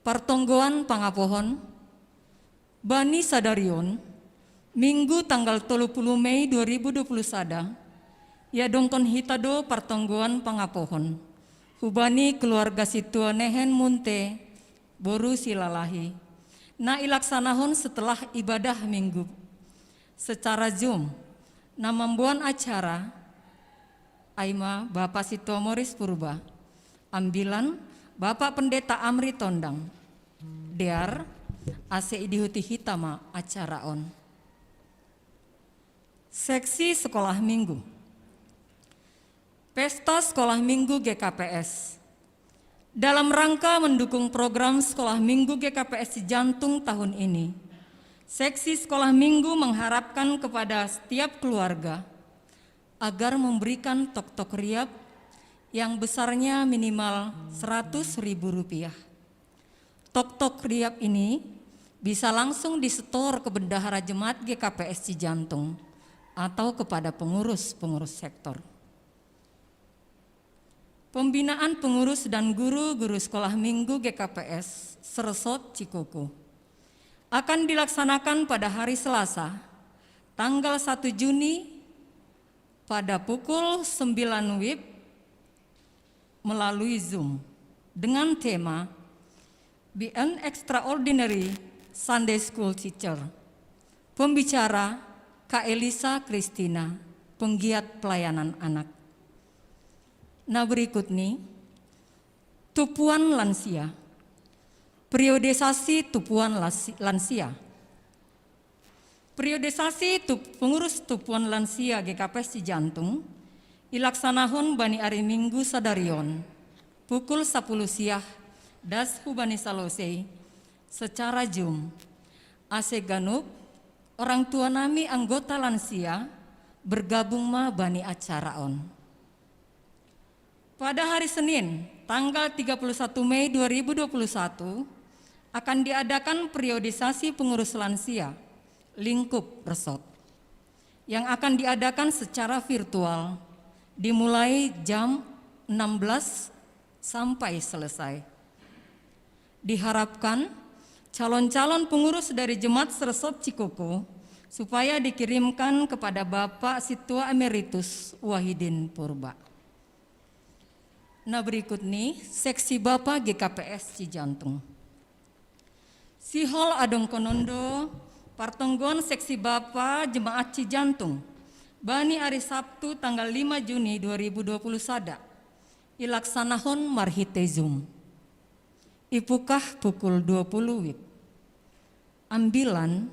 Partonggoan pangapohon, bani sadarion, Minggu tanggal tolu puluh Mei dua ribu dua puluh sada, iadongkon hita do partonggoan pangapohon hubani keluarga Situa Nehen Munte, boru Silalahi, na ilaksanahon setelah ibadah Minggu secara Zoom. Na mamboan acara ai ma Bapa Situa Moris Purba, ambilan Bapa Pendeta Amri Tondang. Dear, ase idihuti hita ma acara on. Seksi Sekolah Minggu. Pesta Sekolah Minggu G K P S. Dalam rangka mendukung program Sekolah Minggu G K P S Cijantung tahun ini, Seksi Sekolah Minggu mengharapkan kepada setiap keluarga agar memberikan tok-tok riap yang besarnya minimal seratus ribu rupiah. Tok-tok riap ini bisa langsung disetor ke bendahara jemaat G K P S Cijantung atau kepada pengurus-pengurus sektor. Pembinaan pengurus dan guru-guru sekolah minggu G K P S seresort Cikoko akan dilaksanakan pada hari Selasa, tanggal satu Juni, pada pukul sembilan wib melalui Zoom dengan tema Be an Extraordinary Sunday School Teacher. Pembicara, Kak Elisa Kristina, penggiat pelayanan anak. Nah, berikut nih, tupuan lansia. Periodisasi tupuan lasi-, lansia. Periodisasi tup-, pengurus tupuan lansia G K P S Cijantung ilaksanahon bani ari Minggu sadarion, pukul sapuluh siah das hubani salosei, secara Zoom. Ase ganup orang tua nami anggota lansia bergabung ma bani acara on. Pada hari Senin, tanggal tiga puluh satu Mei dua ribu dua puluh satu, akan diadakan periodisasi pengurus lansia lingkup resort yang akan diadakan secara virtual, dimulai jam enam belas sampai selesai. Diharapkan calon-calon pengurus dari Jemaat Seresort Cikoko supaya dikirimkan kepada Bapak Situa Emeritus Wahidin Purba. Nah, berikut nih, seksi Bapa G K P S Cijantung. Sihol adong konondo, partonggon seksi Bapa Jemaat Cijantung, bani ari Sabtu tanggal lima Juni dua ribu dua puluh sada, ilaksanahon marhite Zoom. Ipukah pukul dua puluh wib. Ambilan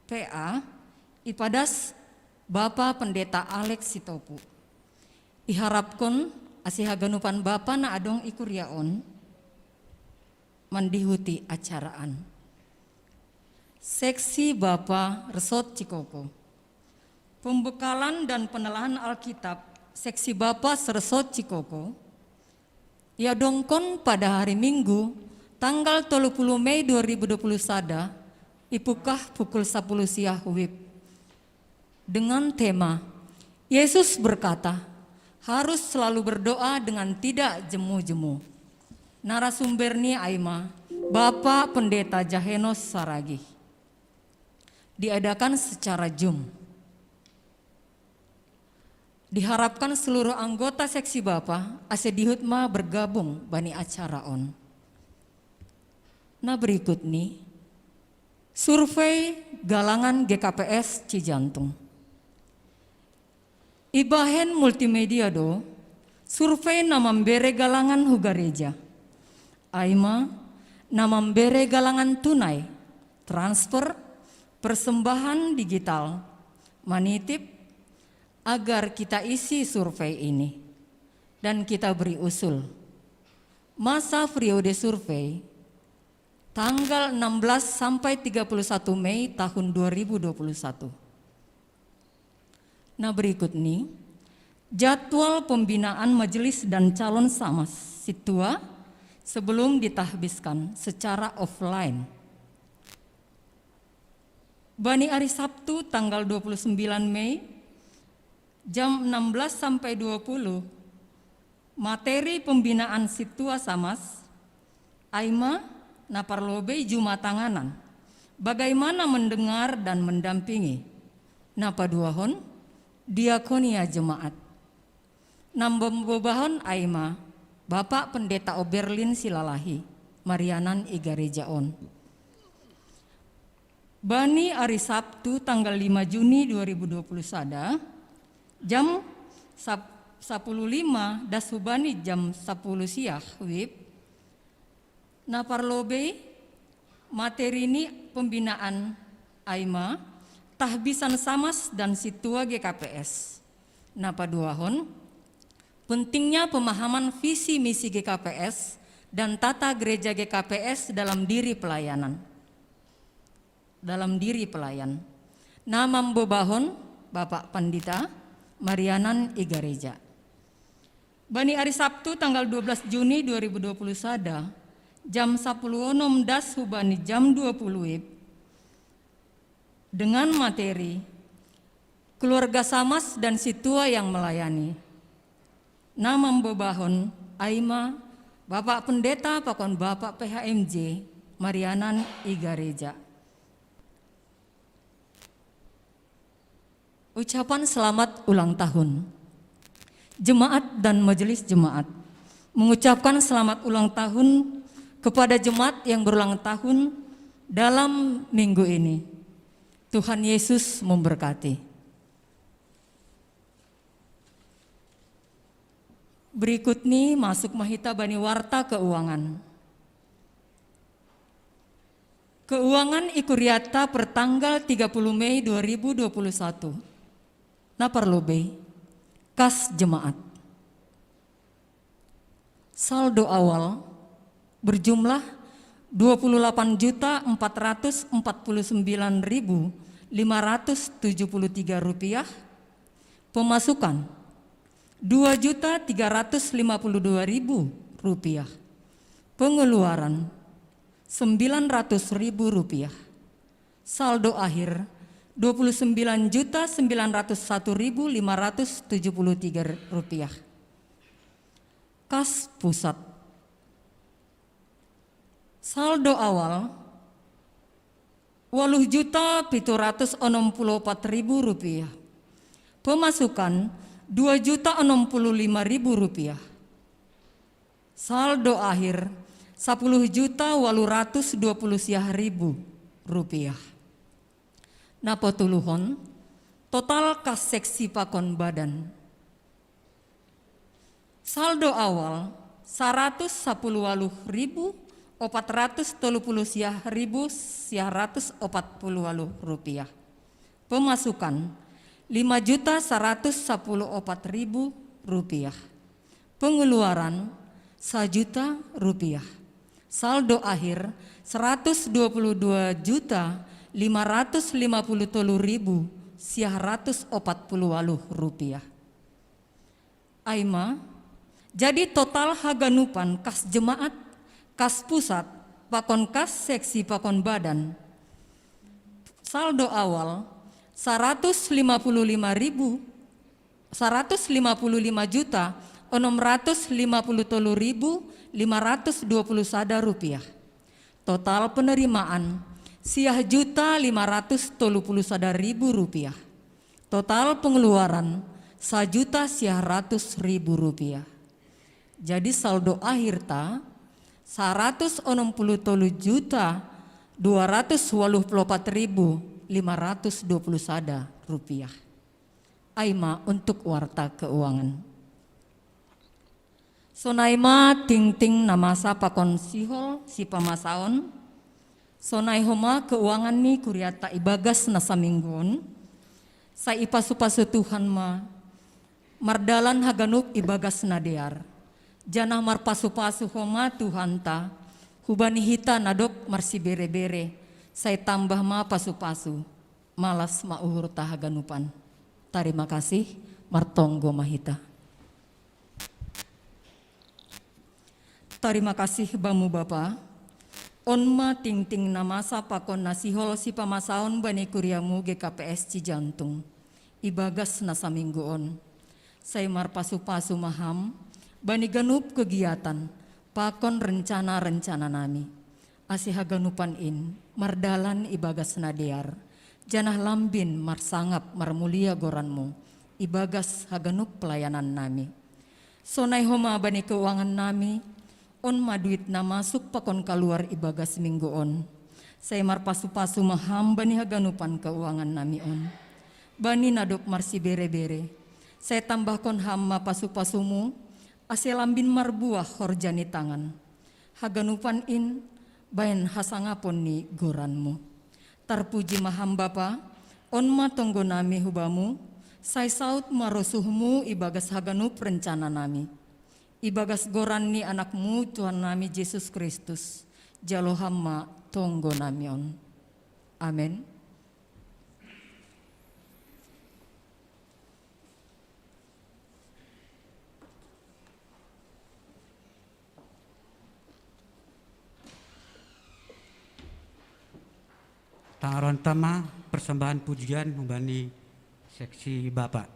P A ipadas Bapa Pendeta Alex Sitopu. Iharapkon ase haganupan Bapa na adong i kuria on mandihuti acara an. Seksi Bapa Resort Cikoko. Pembekalan dan penelahan Alkitab Seksi Bapa Seresort Cikoko iadongkon pada hari Minggu, tanggal tolu puluh Mei dua ribu dua puluh sada, ipukah pukul sapuluh siah wib. Dengan tema, Yesus berkata, harus selalu berdoa dengan tidak jemu-jemu. Narasumber ni ai ma, Bapa Pendeta Jahenos Saragih. Diadakan secara Zoom. Diharapkan seluruh anggota seksi Bapa ase dihut ma bergabung bani acara on. Nah, berikut ni, survei galangan G K P S Cijantung. Ibahen multimedia do, survei na mambere galangan hu gareja. Ai ma, na mambere galangan tunai, transfer, persembahan digital, manitip, agar kita isi survei ini dan kita beri usul. Masa periode survei tanggal enam belas sampai tiga puluh satu Mei tahun dua ribu dua puluh satu. Nah, berikut ni jadwal pembinaan majelis dan calon samas situa sebelum ditahbiskan secara offline. Bani ari Sabtu tanggal dua puluh sembilan Mei, jam enam belas sampai dua puluh, materi pembinaan situa samas, ai ma, na parlobei jumatanganan, bagaimana mendengar dan mendampingi. Na paduahon, diakonia jemaat. Na mambobahon ai ma, Bapak Pendeta Oberlin Silalahi, marianan i gareja on. Bani ari Sabtu tanggal lima Juni dua ribu dua puluh sada, jam sap-, sapuluh lima das hubani jam sapuluh siah wib, na parlobei materi ni pembinaan ai ma, tahbisan samas dan situa G K P S. Na paduahon, pentingnya pemahaman visi misi G K P S dan tata gereja G K P S dalam diri pelayanan. Dalam diri pelayan. Na mambobahon Bapak Pandita, marianan i gareja. Bani ari Sabtu tanggal dua belas Juni dua ribu dua puluh sada, jam sapuluh onom das hubani jam dua puluh wib, dengan materi Keluarga Samas dan Situa yang Melayani. Na mambobahon Aima, Bapak Pendeta pakon Bapak P H M J, Marianan Igareja. Ucapan selamat ulang tahun. Jemaat dan majelis jemaat mengucapkan selamat ulang tahun kepada jemaat yang berulang tahun dalam minggu ini. Tuhan Yesus memberkati. Berikut ni masuk mahita bani warta keuangan. Keuangan ikuriata pertanggal tiga puluh Mei dua ribu dua puluh satu. Na parlobei, kas jemaat. Saldo awal berjumlah dua puluh delapan juta empat ratus empat puluh sembilan ribu lima ratus tujuh puluh tiga rupiah. Pemasukan dua juta tiga ratus lima puluh dua ribu rupiah. Pengeluaran sembilan ratus ribu rupiah. Saldo akhir dua puluh sembilan juta sembilan ratus satu ribu lima ratus tujuh puluh tiga rupiah. Kas pusat. Saldo awal waluh juta pitu ratus onom puluh opat ribu rupiah. Pemasukan dua juta onom puluh lima ribu rupiah. Saldo akhir sapuluh juta waluh ratus dua puluh siah ribu rupiah. Na patuluhon, total kas seksi pakon badan. Saldo awal saratus sapuluh waluh ribu opat ratus tolu puluh siah ribu siah ratus opat puluh waluh rupiah. Pemasukan lima juta saratus sapuluh opat ribu rupiah. Pengeluaran sajuta rupiah. Saldo akhir seratus dua puluh dua juta lima ratus lima puluh tolu ribu siah ratus opat puluh waluh rupiah. Aima, jadi total haganupan kas jemaat, kas pusat, pakon kas seksi pakon badan. Saldo awal seratus lima puluh lima ribu, seratus lima puluh lima juta onom ratus lima puluh tolu ribu lima ratus dua puluh sada rupiah. Total penerimaan siah juta lima ratus tolu puluh sada ribu rupiah. Total pengeluaran sajuta siah ratus ribu rupiah. Jadi saldo akhir ta saratus onom puluh tolu juta dua ratus waluh puluh opat ribu lima ratus dua puluh sada rupiah. Aima untuk warta keuangan. Sonai ma tingting na masa pakon sihol sipamasaon. Sonai homa keuangan ni kuriata ibagas na samingguon. Sai ipasu-pasu Tuhan ma mardalan haganup ibagas na dear. Janah marpasu-pasu homa Tuhanta hubani hita na dob marsibere-bere, sai tambah ma pasu-pasu, malas ma uhurta haganupan. Tarima kasih, martonggo ma hita. Tarima kasih bamu Bapa. On ma tingting na masa pakon na sihol sipamasaon bani kuriamu G K P S Cijantung. Ibagas na saminggu on. Sai marpasu-pasu ma Ham bani ganup kegiatan pakon rencana-rencana nami. Ase haganupan in mardalan ibagas na dear, janah lambin marsangap marmulia goranmu ibagas haganup pelayanan nami. Sonai homa bani keuangan nami, on ma duit na masuk pakon kaluar ibagas minggu on. Sai marpasu-pasu ma Ham bani haganupan keuangan nami on. Bani na dob marsibere-bere, sai tambahkon Ham ma pasu-pasumu, ase lambin marbuah horja ni tangan. Haganupan in bahen hasangapon ni goranmu. Tarpuji ma Ham Bapa, on ma tonggo nami hu Bamu, sai saut ma rosuhmu ibagas haganup rencana nami. Ibagas goran ni AnakMu Tuhan nami Jesus Kristus, jalo Ham ma tonggo nami on. Amen. Tangaronta ma persembahan pujian humbani seksi Bapak.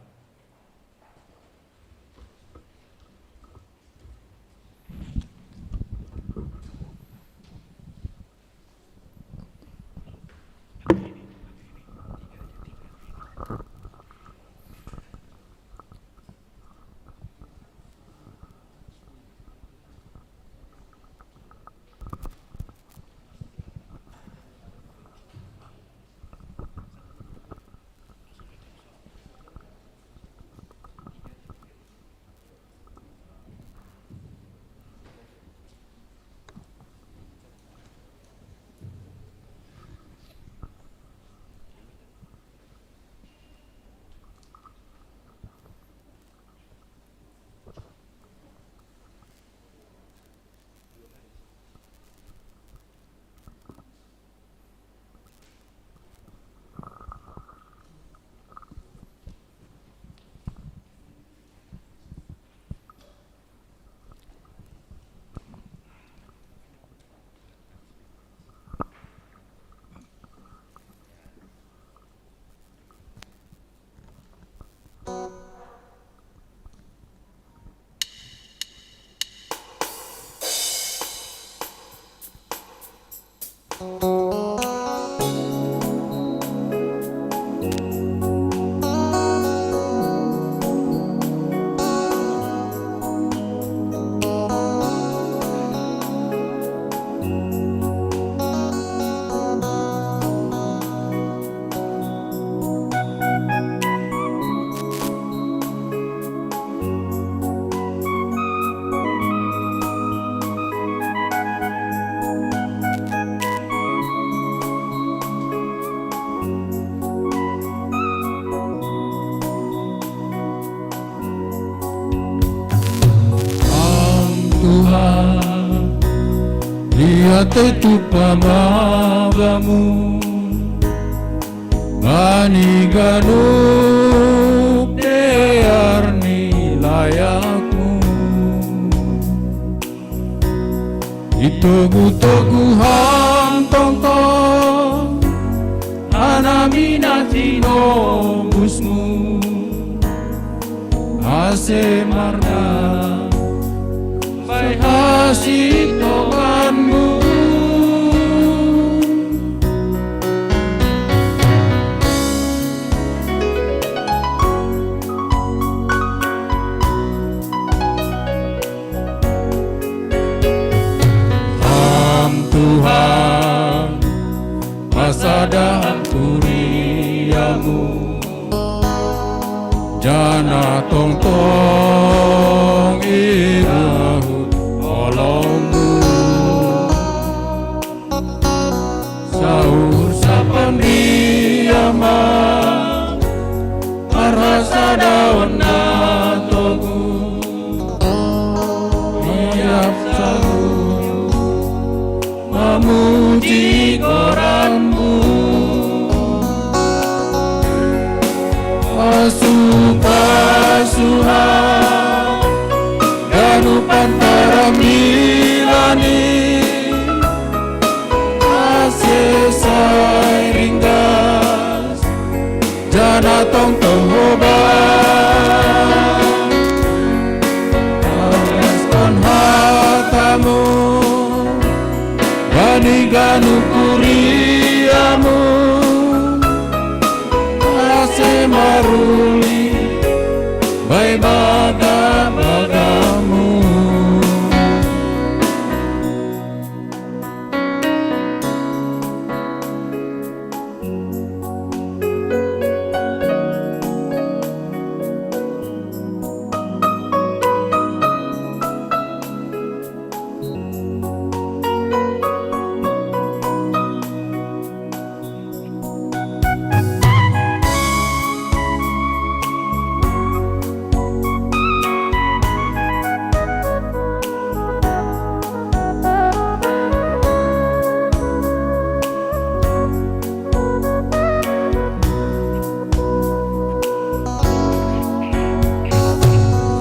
Tetu pamagamu bani ganup dear ni layakmu. Itogu-togu ham tongtong anami na tinobusmu. Ase marna bai hasi tobanmu. Ham Tuhan, pasada ham kuriamu. Jana tongtong irahut olongmu. Saur sapan riama, arasa daun na togu. Iap saur mamuji goranmu. Pasu-pasuha ganupan tarambilani. Ase sai ringgas jana tongtong hoba. Alas kon hatamu bani ganup kuriamu. Ase maruli bai baga-bagamu.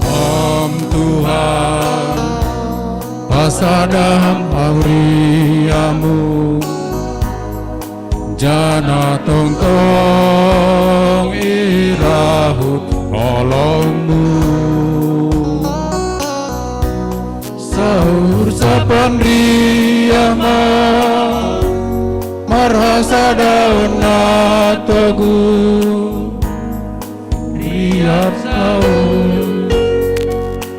Om Tuhan, pasada ham kuriamu, jana tongtong irahut olongmu. Saur sapan riama, marhasa daun na togu. Riap saur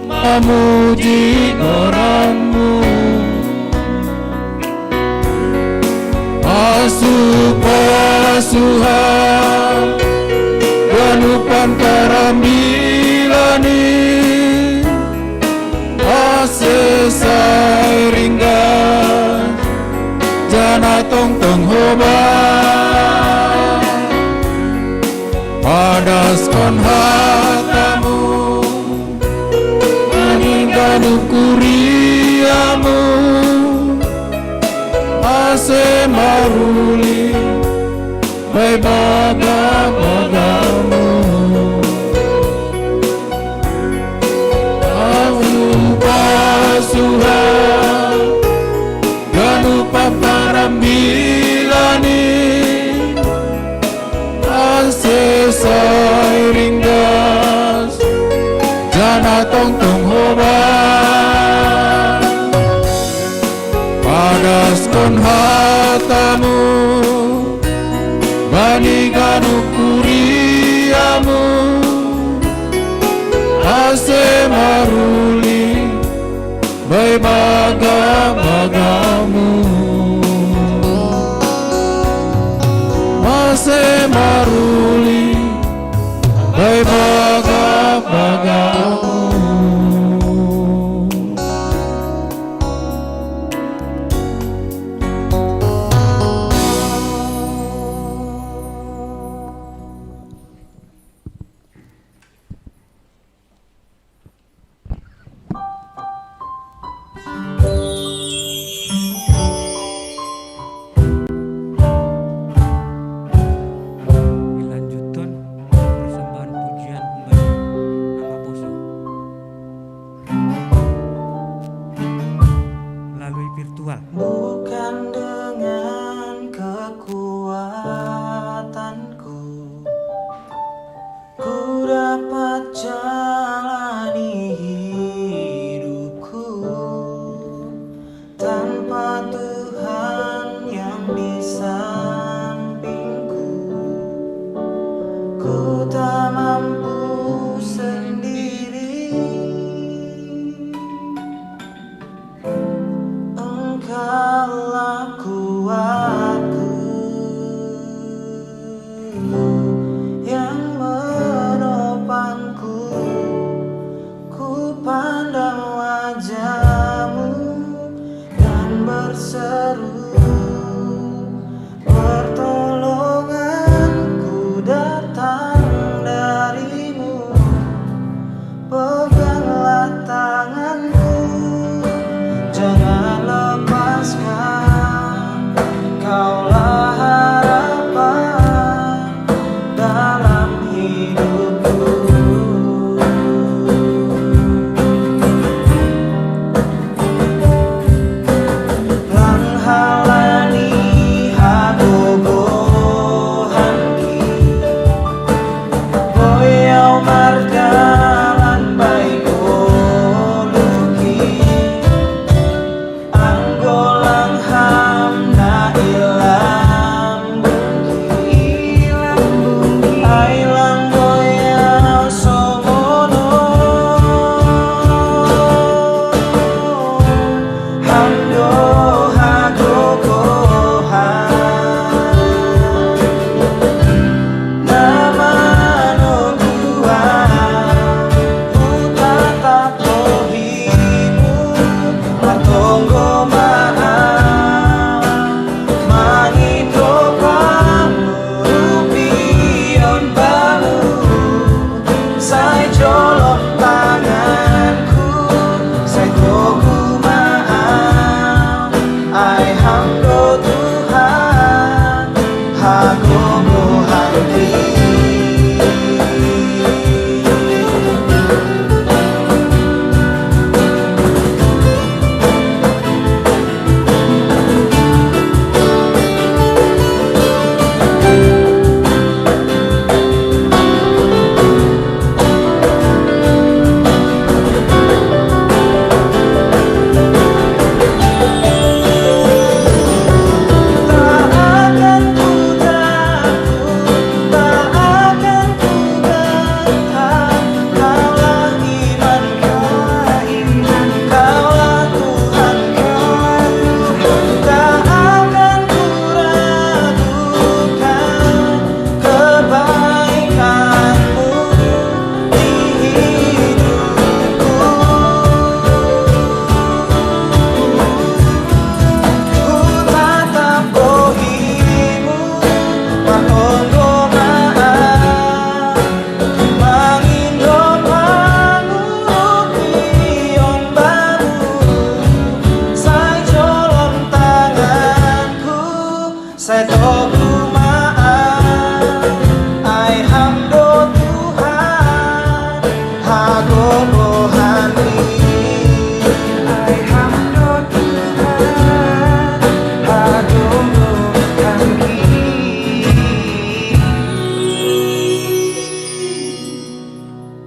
mamuji goranmu. Pasu-pasuha ganupan tarambilani. Ase sai ringgas jana tongtong hoba. Padas kon hatamu bani ganup kuriamu. Ase maruli bai baga-bagamu. Pasu-pasuha ganupan tarambilani. Ase sai ringgas jana tongtong hoba. Padas kon hatamu bani ganup kuriamu. Ase maruli bai baga-bagamu. Ase maruli bai baga-bagamu.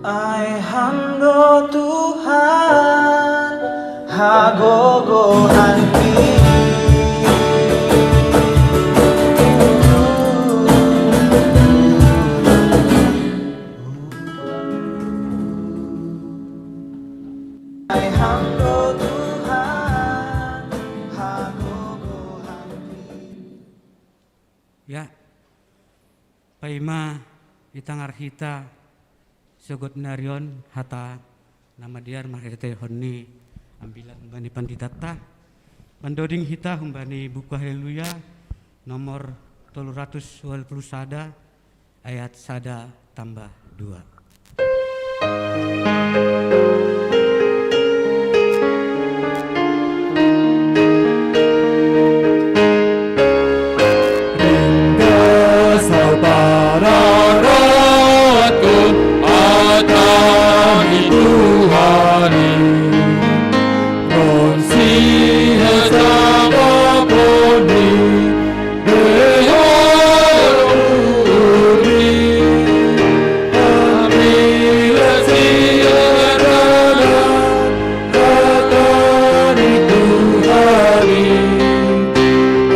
Ai Ham do Tuhan, hagogohanki. Ai Ham do Tuhan, hagogohanki. Ya, paima i tangar hita sogot nari on hata na madear marhiteihon ni ambilan humbani panditanta. Mandoding hita humbani buku Haleluya nomor tolu ratus walu pulu sada, ayat sada tambah dua. Ringgas au pararatkon hata ni Tuhan i, ronsi hasangapon ni Debata i. Ambilan sian dalan hata ni Tuhan i,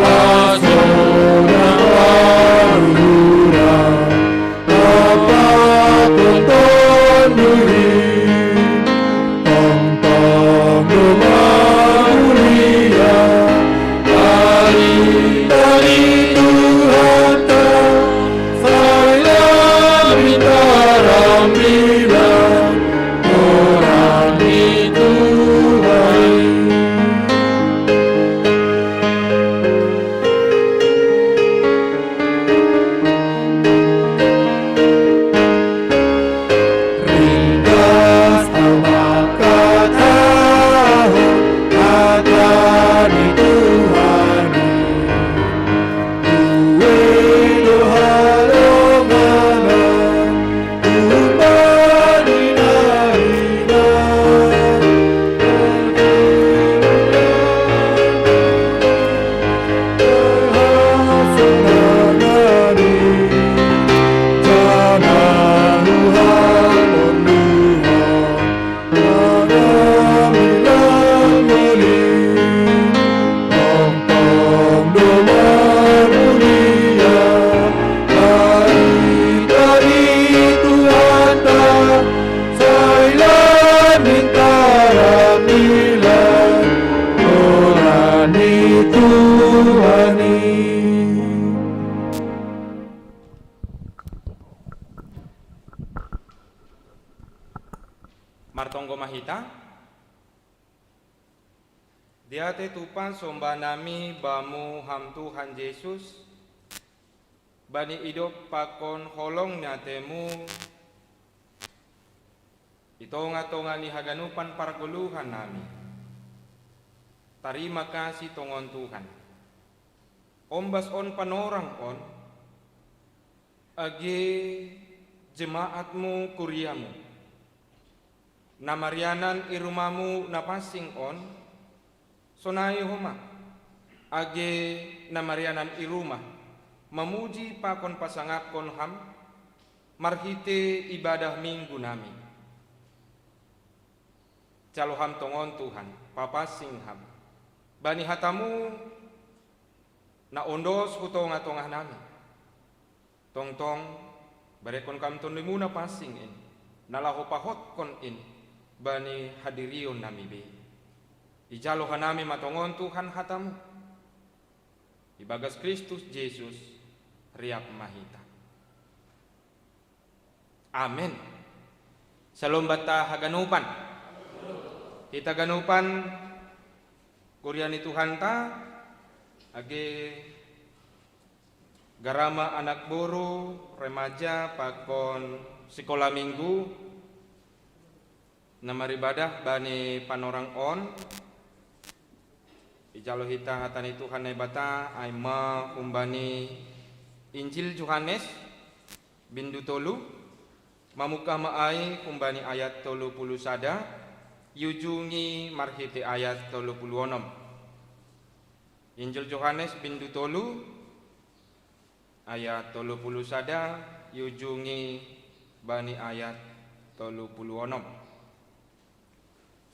asa unang paruhuran, ampa tongtong duri. Tongtong do mamulia, ai tani Tuhanta, sai lam hita rambilan, goran ni Tuhan i. Ringgas au mangkatahon hata ni Tuhan i. Ue do halonganan humbani na hinan. Sai lam hita rambilan, goran ni Tuhan i. Martonggo ma hita. Diatei tupa somba nami Bamu Ham Tuhan Jesus, bani idop pakon holong ni atei-Mu i tonga-tonga ni haganupan pargoluhan nami. Tarima kasih tongon Tuhan. Ombas on panorang on, age jemaat-Mu, kuria-Mu, na marianan i rumah-Mu na pansing on, sonai homa, age na marianan i rumah, mamuji pakon pasangaphon Ham, marhite ibadah Minggu nami. Jalo Ham tongon Tuhan, papansing Ham bani hata-Mu na ondos hu tonga-tonga nami. Tongtong, berekhon Kam Tonduy-Mu na pansing in, na laho pahothon in bani hadirion nami be. Ijalo hanami ma tongon Tuhan hata-Mu. Ibagas Kristus Jesus, riap ma hita. Amen. Syalom banta haganupan. Hita ganupan, kuria ni Tuhanta, age garama anak boru, remaja, pakon sikola minggu, na maribadah bani panorang on, ijalo hita hata ni Tuhan Naibata, ai ma humbani Injil Johannes, bindu tolu, mamungkah ma ai humbani ayat tolu pulu sada, iujungi marhite ayat tolu pulu onom. Injil Johannes bindu tolu, ayat tolu pulu sada, iujungi bani ayat tolu puluh onom.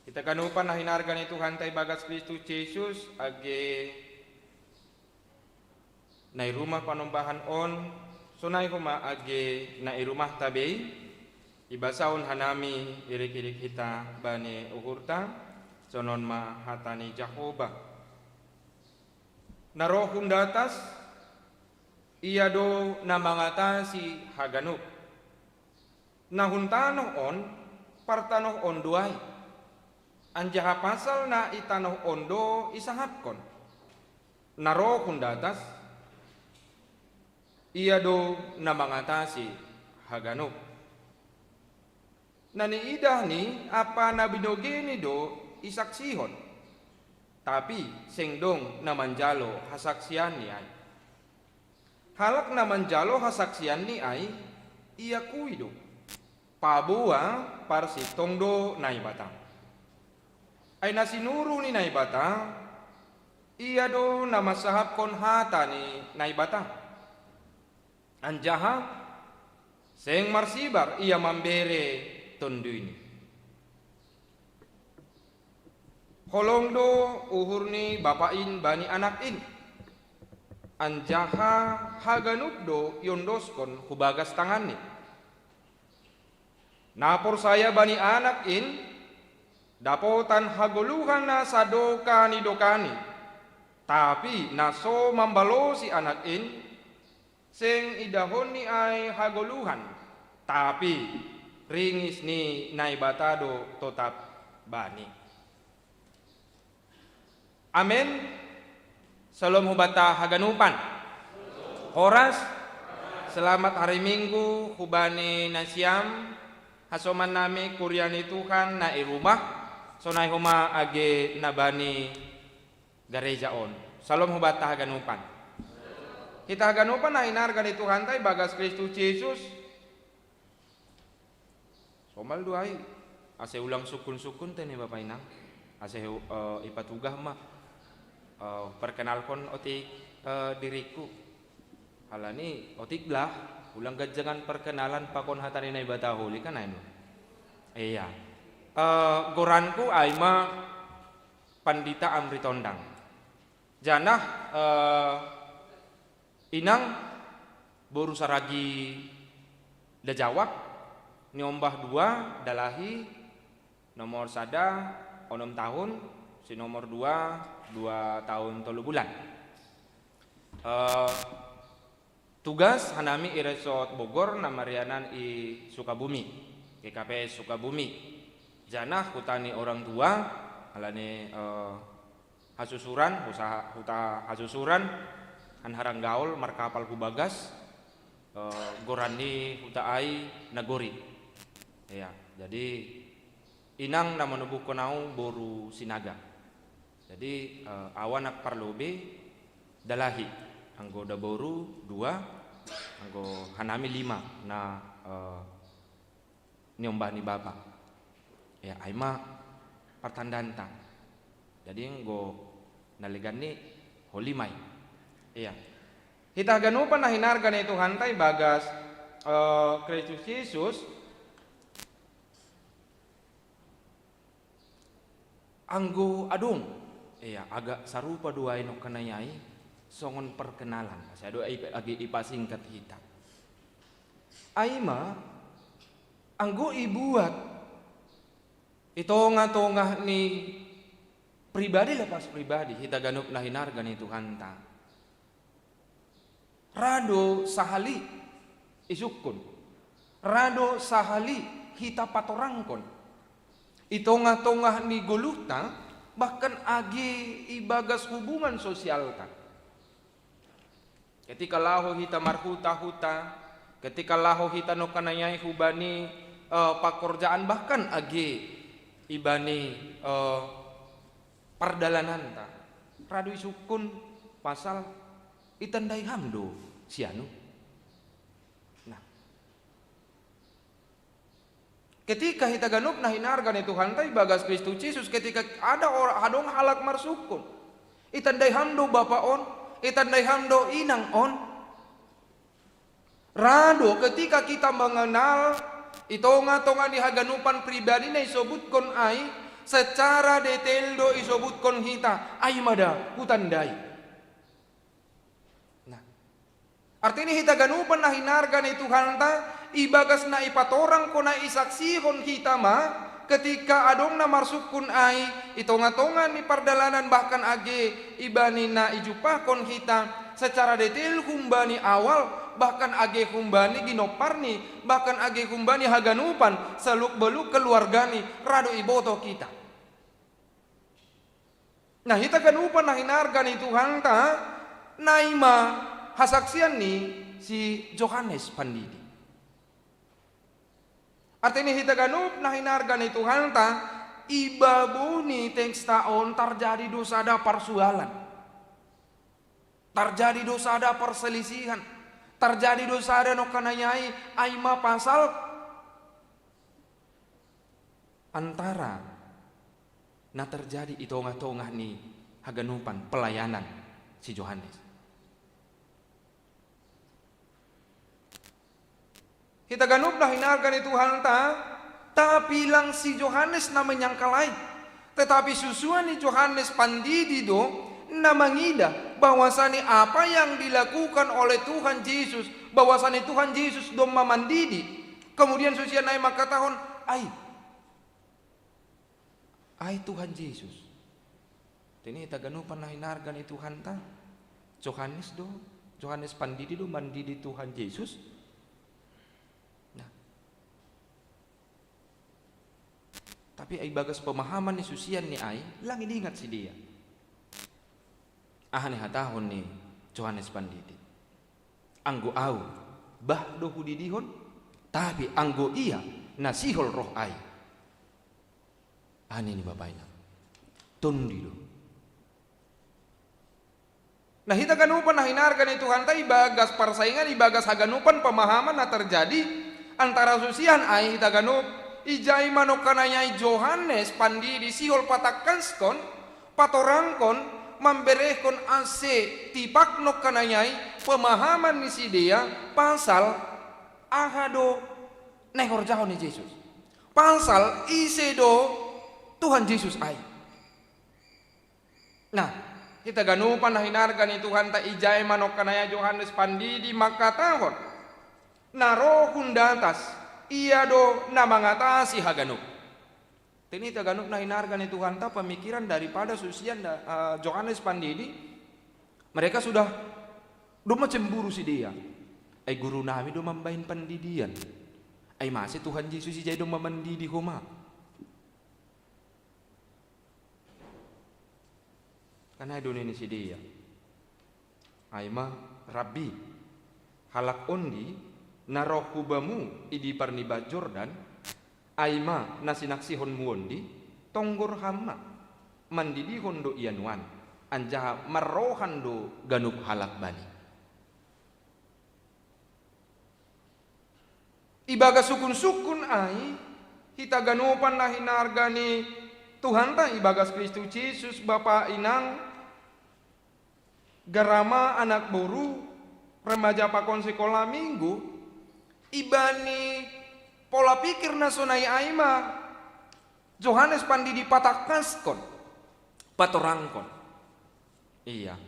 Hita ganupan na hinarga ni Tuhanta ibagas Kristus Jesus, age na i rumah panombahan on, sonai homa age na i rumahta be i, ibasahon hanami irik-irik hita bani uhurta, sonon ma hata ni Jahowa. Na roh hun datas, Ia do na mangatasi haganup. Na hun tanoh on, partanohon do ai. Anjaha pasal na i tanoh on do isahapkon. Na roh hun datas, Ia do na mangatasi haganup. Na niidahni ampa na binogeni do isaksihon, tapi seng dong na manjalo hasaksianni ai. Halak na manjalo hasaksianni ai, iakui do, paboa parsintong do Naibata. Ai na sinuruh ni Naibata, Ia do na mansahapkon hata ni Naibata. Anjaha seng marsibar Ia mambere TonduyNi. Holong do uhur ni Bapa in bani Anak in, anjaha haganup do iondoskon hu bagas tanganNi. Na porsaya bani Anak in, dapotan hagoluhan na sadokah ni dokahni, tapi na so mambalosi Anak in, seng idahonNi ai hagoluhan, tapi ringis ni Naibata do totap bani. Amen. Salom hubanta haganupan. Horas. Selamat hari Minggu hubani nasiam. Hasoman nami kuria ni Tuhan na i rumah, sonai homa age na bani gareja on. Salom hubanta haganupan. Hita haganupan na hinarga ni Tuhanta ibagas Kristus Jesus. Somal do ai, ase ulang sungkun-sungkun te ni Bapa Inang, ase, eh, ipatugah ma, eh, perkenalkon otik, eh, diriku. Halani otik lah, ulang ganjangan perkenalan pakon hata ni Naibata holi kan aino. Iya. Eh, goranku ai ma Pandita Amri Tondang. Janah, eh, Inang boru saragi dajawak, niombah dua dalahi, nomor sada onom tahun, si nomor dua, dua tahun tolu bulan. Eh, tugas hanami i Resort Bogor na marianan i Sukabumi, G K P S Sukabumi. Janah huta ni orang tua, halani, eh, hasusuran, usaha huta hasusuran, an harang gaol markapal hu bagas, eh, goran ni huta ai Nagori. Iya, jadi Inang na manubuhkon au boru Sinaga. Jadi, eh, au anak parlobei dalahi, anggo daboru dua, anggo hanami lima na, eh, niombah ni bapa. Ya, ai ma partandanta. Jadi anggo na legan ni holi ma i. Iya. Hita haganupan na hinarga ni Tuhanta ibagas, eh, Kristus Jesus, anggo adong, iya, agak sarupa do ai nongkanai ai, songon perkenalan, asa do ai age ipasingkat hita. Ai ma, anggo ibuat i tongah-tongah ni pribadi lepas pribadi, hita ganup na hinarga ni Tuhanta, ra do sahali isungkun, ra do sahali hita patorangkon i tongah-tongah ni goluhta, bahkan age ibagas hubungan sosialta. Ketika laho hita marhuta-huta, ketika laho hita nongkanai ai hubani, eh, pakorjaan, bahkan age ibani, eh, pardalananta, ra do isungkun pasal itandai ham do si anu. Nah, ketika hita ganup na hinarga ni Tuhanta ibagas Kristus Jesus, ketika ada or-, adong halak marsungkun, itandai ham do bapa on, itandai ham do inang on. Ra do ketika kita mengenal I tonga-tonga ni haganupan pribadina isobutkon ai, secara detail do isobutkon hita, ai ma da hutandai. Nah, artini hita ganupan na hinarga ni Tuhanta, ibagas na ipatorangkon na isaksihon hita ma, ketika adong na marsungkun ai, i tonga-tonga ni pardalanan bahkan age ibani na ijumpahkon hita secara detail humbani awal, bahkan age humbani ginomparni, bahkan age humbani haganupan, seluk-beluk keluargani, ra do iboto hita. Nah, hita ganupan na hinarga ni Tuhanta, nai ma hasaksian ni si Johannes Pandidi. Artini hita ganup na hinarga ni Tuhanta, i babo ni teksta on tarjadi do sada parsualan. Tarjadi do sada parselisihan. Tarjadi do sada nongkanayai, ai ma pasal antara na tarjadi i tonga-tonga ni haganupan pelayanan si Johannes. Hita ganup na hinarga ni Tuhanta, tapi lang si Johannes na menyangkal ai. Tetapi susuan ni Johannes Pandidi do na mangida bahwasani apa yang dilakukan oleh Tuhan Yesus, bahwasani Tuhan Yesus domma mandidi. Kemudian susian ai mangkatahon, ai, ai Tuhan Yesus. Tini hita ganupan na hinarga ni Tuhanta, Johannes do, Johannes Pandidi do mandidi Tuhan Yesus. Nah, tapi ai bagas pemahaman ni susian ni ai, lang iningat si dia. Aha ni hatahon ni Johannes Pandidi? Anggo au, bah do hudidihon, tapi anggo ia na sihol roh ai. Aha ni ni bapaina? Tondi do. Nah, hita ganupan na hinarga ni Tuhanta, ibagas parsaingan, ibagas haganupan pemahaman na terjadi antara susian ai hita ganup, ijai manongkanayai Johannes Pandidi sihol patangkaskon, patorangkon, mamberehkon ase tipak nongkanayai pemahaman ni sidea pasal aha do na ihorjahon ni Jesus. Pasal ise do Tuhan Jesus ai. Nah, hita ganupan na hinarga ni Tuhanta, ijai manongkanayai Johannes Pandidi mangkatahon, na ro hun datas, ia do na mangatasi haganup. Tini hita ganup na hinarga ni Tuhanta, pemikiran daripada susian da, eh, Johannes Pandidi, mereka sudah domma cemburu sidea. Ai guru nami do mambahen pandidian. Ai mase Tuhan Jesus ijai domma mandidi ho ma. Kan ai do nini sidea. Ai ma, Rabbi, halak ondi na roh hu bamu i dipar ni bah Jordan, ai ma na sinaksihonmu ondi, tonggor ham ma, mandidihon do ia nuan, anjaha marrohan do ganup halak bani. Ibagas sungkun-sungkun ai, hita ganupan na hinarga ni Tuhanta ibagas Kristus Jesus, bapa, inang, garama, anak boru, remaja pakon sikola minggu, ibani pola pikir na sonai ai ma Johannes Pandidi patangkaskon, patorangkon. Ia.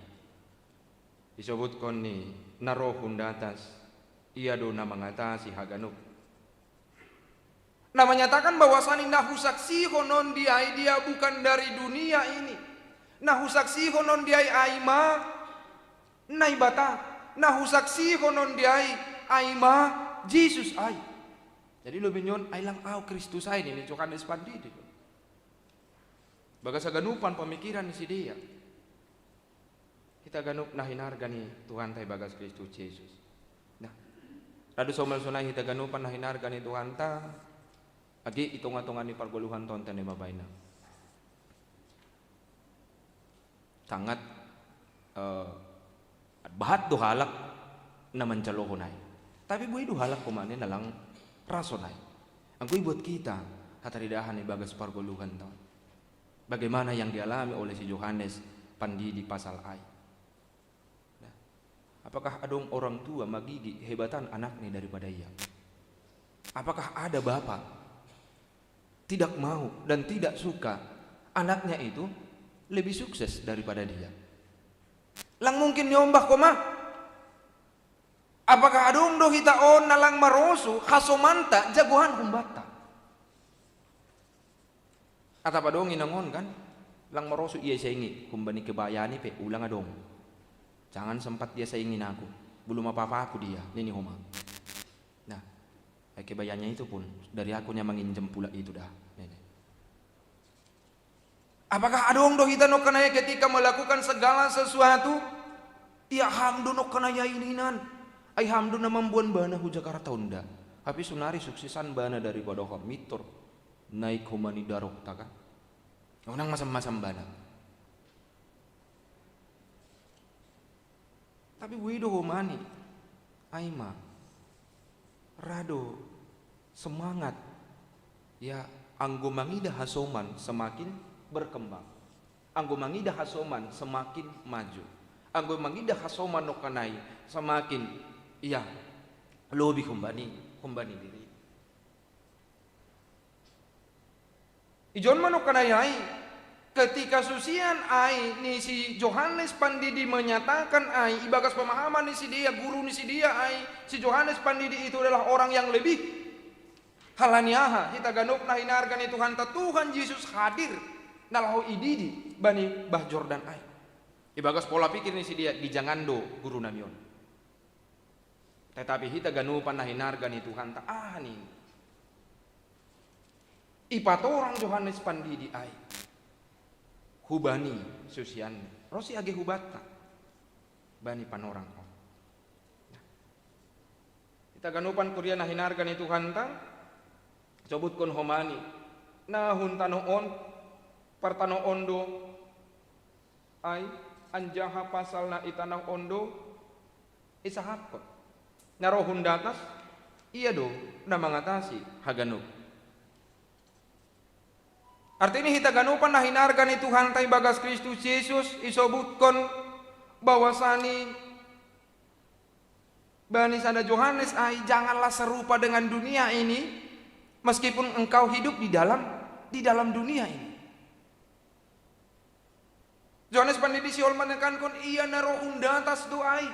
Isobutkon ni na roh hun datas, ia do na mangatasi haganup. Na menyatakan bahwasani na husaksihon ondi ai dia bukan dari dunia ini. Na husaksihon ondi ai, ai ma Naibata. Na husaksihon ondi ai, ai ma Jesus ai. Jadi lobi ni on, ai lang au Kristus ai, nini Johannes Pandidi. Bagas haganupan pemikiran ni sidea. Hita ganup na hinarga ni Tuhanta ibagas Kristus Jesus. Nah, radu somal sonai hita ganupan na hinarga ni Tuhanta, age i tonga-tonga ni pargoluhan tonta ni babaina. Sangat, eh, bahat do halak na manjalohon ai. Tapi boi do halak pemane na lang ra sonai. Anggo ibuat hita hataridahan ibagas pargoluhan tonta. Bagaimana yang dialami oleh si Johannes Pandidi pasal ai. Nah, apakah adong orang tua magigi hebatan anaknya daripada ia? Apakah ada bapak tidak mau dan tidak suka anaknya itu lebih sukses daripada dia? Lang mungkin niombah koma. Apakah adong do hita on na lang marosu hasomanta jagoan humbanta? Atap adong inangon kan, lang marosu ia saingi, humbani kebayani pe ulang adong. Jangan sempat dia saingi naku, belum apa-apa aku dia, nini homa. Nah, eh, kebayanya itu pun dari aku nya manginjam pula itu dah, nini. Apakah adong do hita nokkanai ketika melakukan segala sesuatu? Ia ham do nokkanai ai ninan. Ai ham do na mambuan bana hu Jakarta unda. Tapi sunari suksisan bana daripada ham mitor. Naik homa ni darok ta kan. Unang masam-masam bana. Tapi wido homani, ai ma, rado semangat, ya, anggo mangida hasoman semakin berkembang. Anggo mangida hasoman semakin maju. Anggo mangida hasoman nokkanai semakin, ya, lobi humbani, humbani diri. Ijon ma nokkanai ai, ketika susian ai ni si Johannes Pandidi menyatakan ai, ibagas pemahaman ni sidea, guru ni sidea ai, si Johannes Pandidi itu adalah orang yang lebih. Halani aha, hita ganup na hinarga ni Tuhanta, Tuhan Yesus hadir na laho ididi bani bah Jordan ai. Ibagas pola pikir ni sidea, gijangan do guru nami on. Tetapi hita ganupan na hinarga ni Tuhanta, aha nini? Ipatorang Johannes Pandidi ai hubani susianna, ro si age hubanta bani panorang on. Nah, hita ganupan kuria na hinarga ni Tuhanta, sobutkon homani, na hun tanoh on, partanoh on do ai, anjaha pasal na i tanoh on do isahapkon. Na ro hun datas, ia do na mangatasi haganup. Artini hita ganupan na hinarga ni Tuhanta ibagas Kristus Jesus, isobutkon bahwasani bani sada Johannes ai, janganlah serupa dengan dunia ini, meskipun engkau hidup di dalam, di dalam dunia ini. Johannes Pandidi sihol manekankon ia na ro hun datas do ai.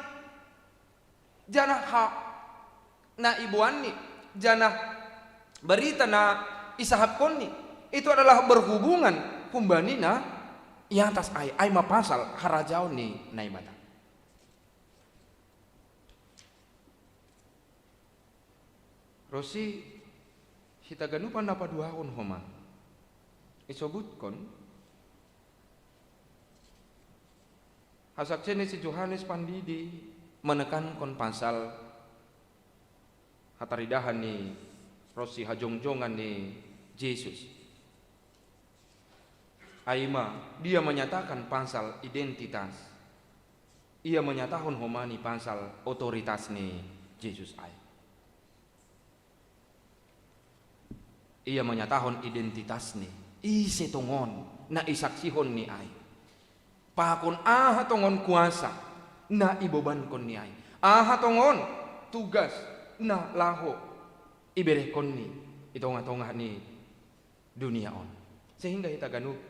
Janah ha na iboanni, janah barita na isahapkonni, itu adalah berhubungan humbani na i atas ai, ai ma pasal harajaon ni Naibata. Ro si hita ganupan na paduahon homa, isobutkon hasaksian ni si Johannes Pandidi manekankon pasal hataridahan ni ro si hajongjongan ni Jesus. Ai ma, dia menyatakan pasal identitas. Ia menyatahon homani pasal otoritas ni Jesus ai. Ia menyatahon identitasni, ise tongon na isaksihonni ai. Pakon aha tongon kuasa na ibobankonni ai. Aha tongon tugas na laho iberehkonni i tongah-tongah ni dunia on. Sehingga hita ganup,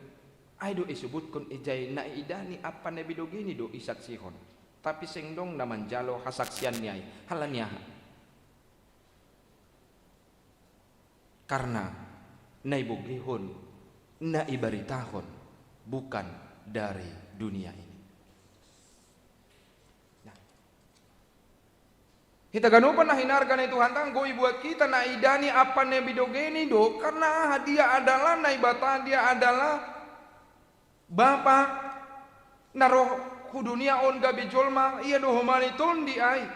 ai do isobutkon ijai na iidahni ampa na ibidogeni do isaksihon. Tapi seng dong na manjalo hasaksianni ai. Halani aha? Karena na ibogehon, na ibaritahon bukan dari dunia ini. Nah. Hita ganupan na hinarga ni Tuhanta, anggo ibuat hita na iidahni ampa na ibidogeni do, karena aha? Dia adalah Naibata, dia adalah Bapa na roh hu dunia on gabe jolma, ia do homani Tondi ai.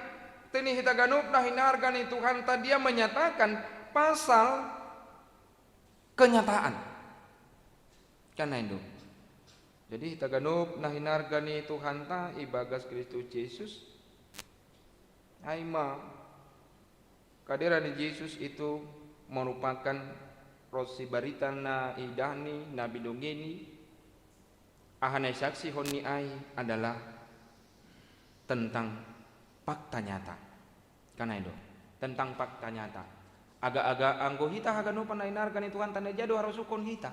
Teni hita ganup na hinarga ni Tuhanta, dia menyatakan pasal kenyataan. Kan na indo. Jadi hita ganup na hinarga ni Tuhanta ibagas Kristus Jesus, ai ma, kehadiran ni Jesus itu merupakan ro si barita na iidahni, na bidogeni, aha na isaksihonni ai adalah tentang fakta nyata. Kan na indo, tentang fakta nyata. Aga-aga anggo hita haganupan na hinarga ni Tuhanta, na ija do harus huhut hita?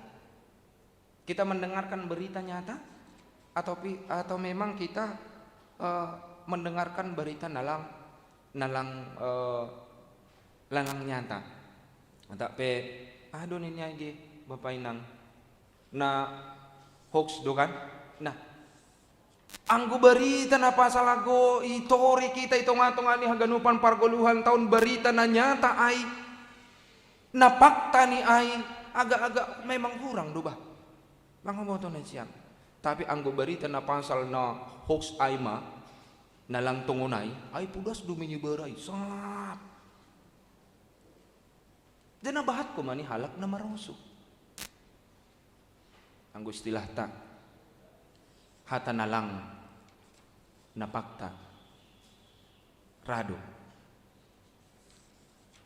Kita mendengarkan berita nyata, atau pi-, atau memang kita, eh, mendengarkan berita na lang, na lang, eh, na lang nyata? Atap pe, aha do ninna i, Bapa Inang, na hoax do kan? Nah, anggo berita na pasal anggo itorop hita i tonga-tonga ni haganupan pargoluhanta on, berita na nyata ai, na fakta ni ai, agak-agak memang kurang do bah. Lang huboto nasiam. Tapi anggo berita na pasal na hoax ai ma, na lang tongon ai, ai pudas do menyebar ai, sap. Jadi na bahat ho ma ni halak na marosuh. Anggo istilahta, hata na lang na fakta, ra do.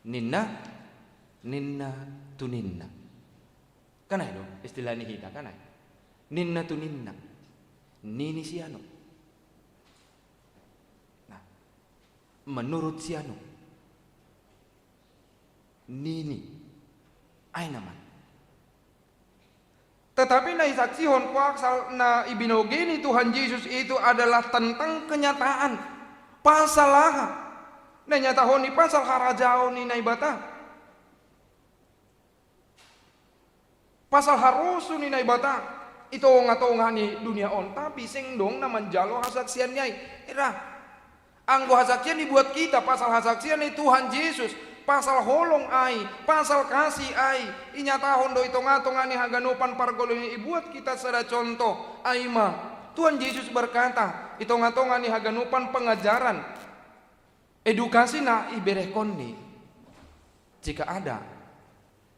Ninna, ninna tu ninna. Kan ai do istilah ni hita, kan ai? Ninna tu ninna. Nini si anu. Nah, menurut si anu. Nini. Ai nama. Tetapi na isaksihon pasal na ibinoge ni Tuhan Yesus itu adalah tentang kenyataan. Pasal aha? Na inyatahon i pasal harajaon ni Naibata. Pasal harosuh ni Naibata i tonga-tonga ni dunia on, tapi seng dong na manjalo hasaksian ni ai. Ira. Anggo hasaksian ibuat hita, pasal hasaksian ni Tuhan Yesus, pasal holong ai, pasal kasih ai, inyatahon do i tonga-tonga ni haganupan pargoluhan i, ibuat hita sada contoh, ai ma, Tuhan Yesus berkata, i tonga-tonga ni haganupan pengajaran, edukasi na iberehon ni, jika ada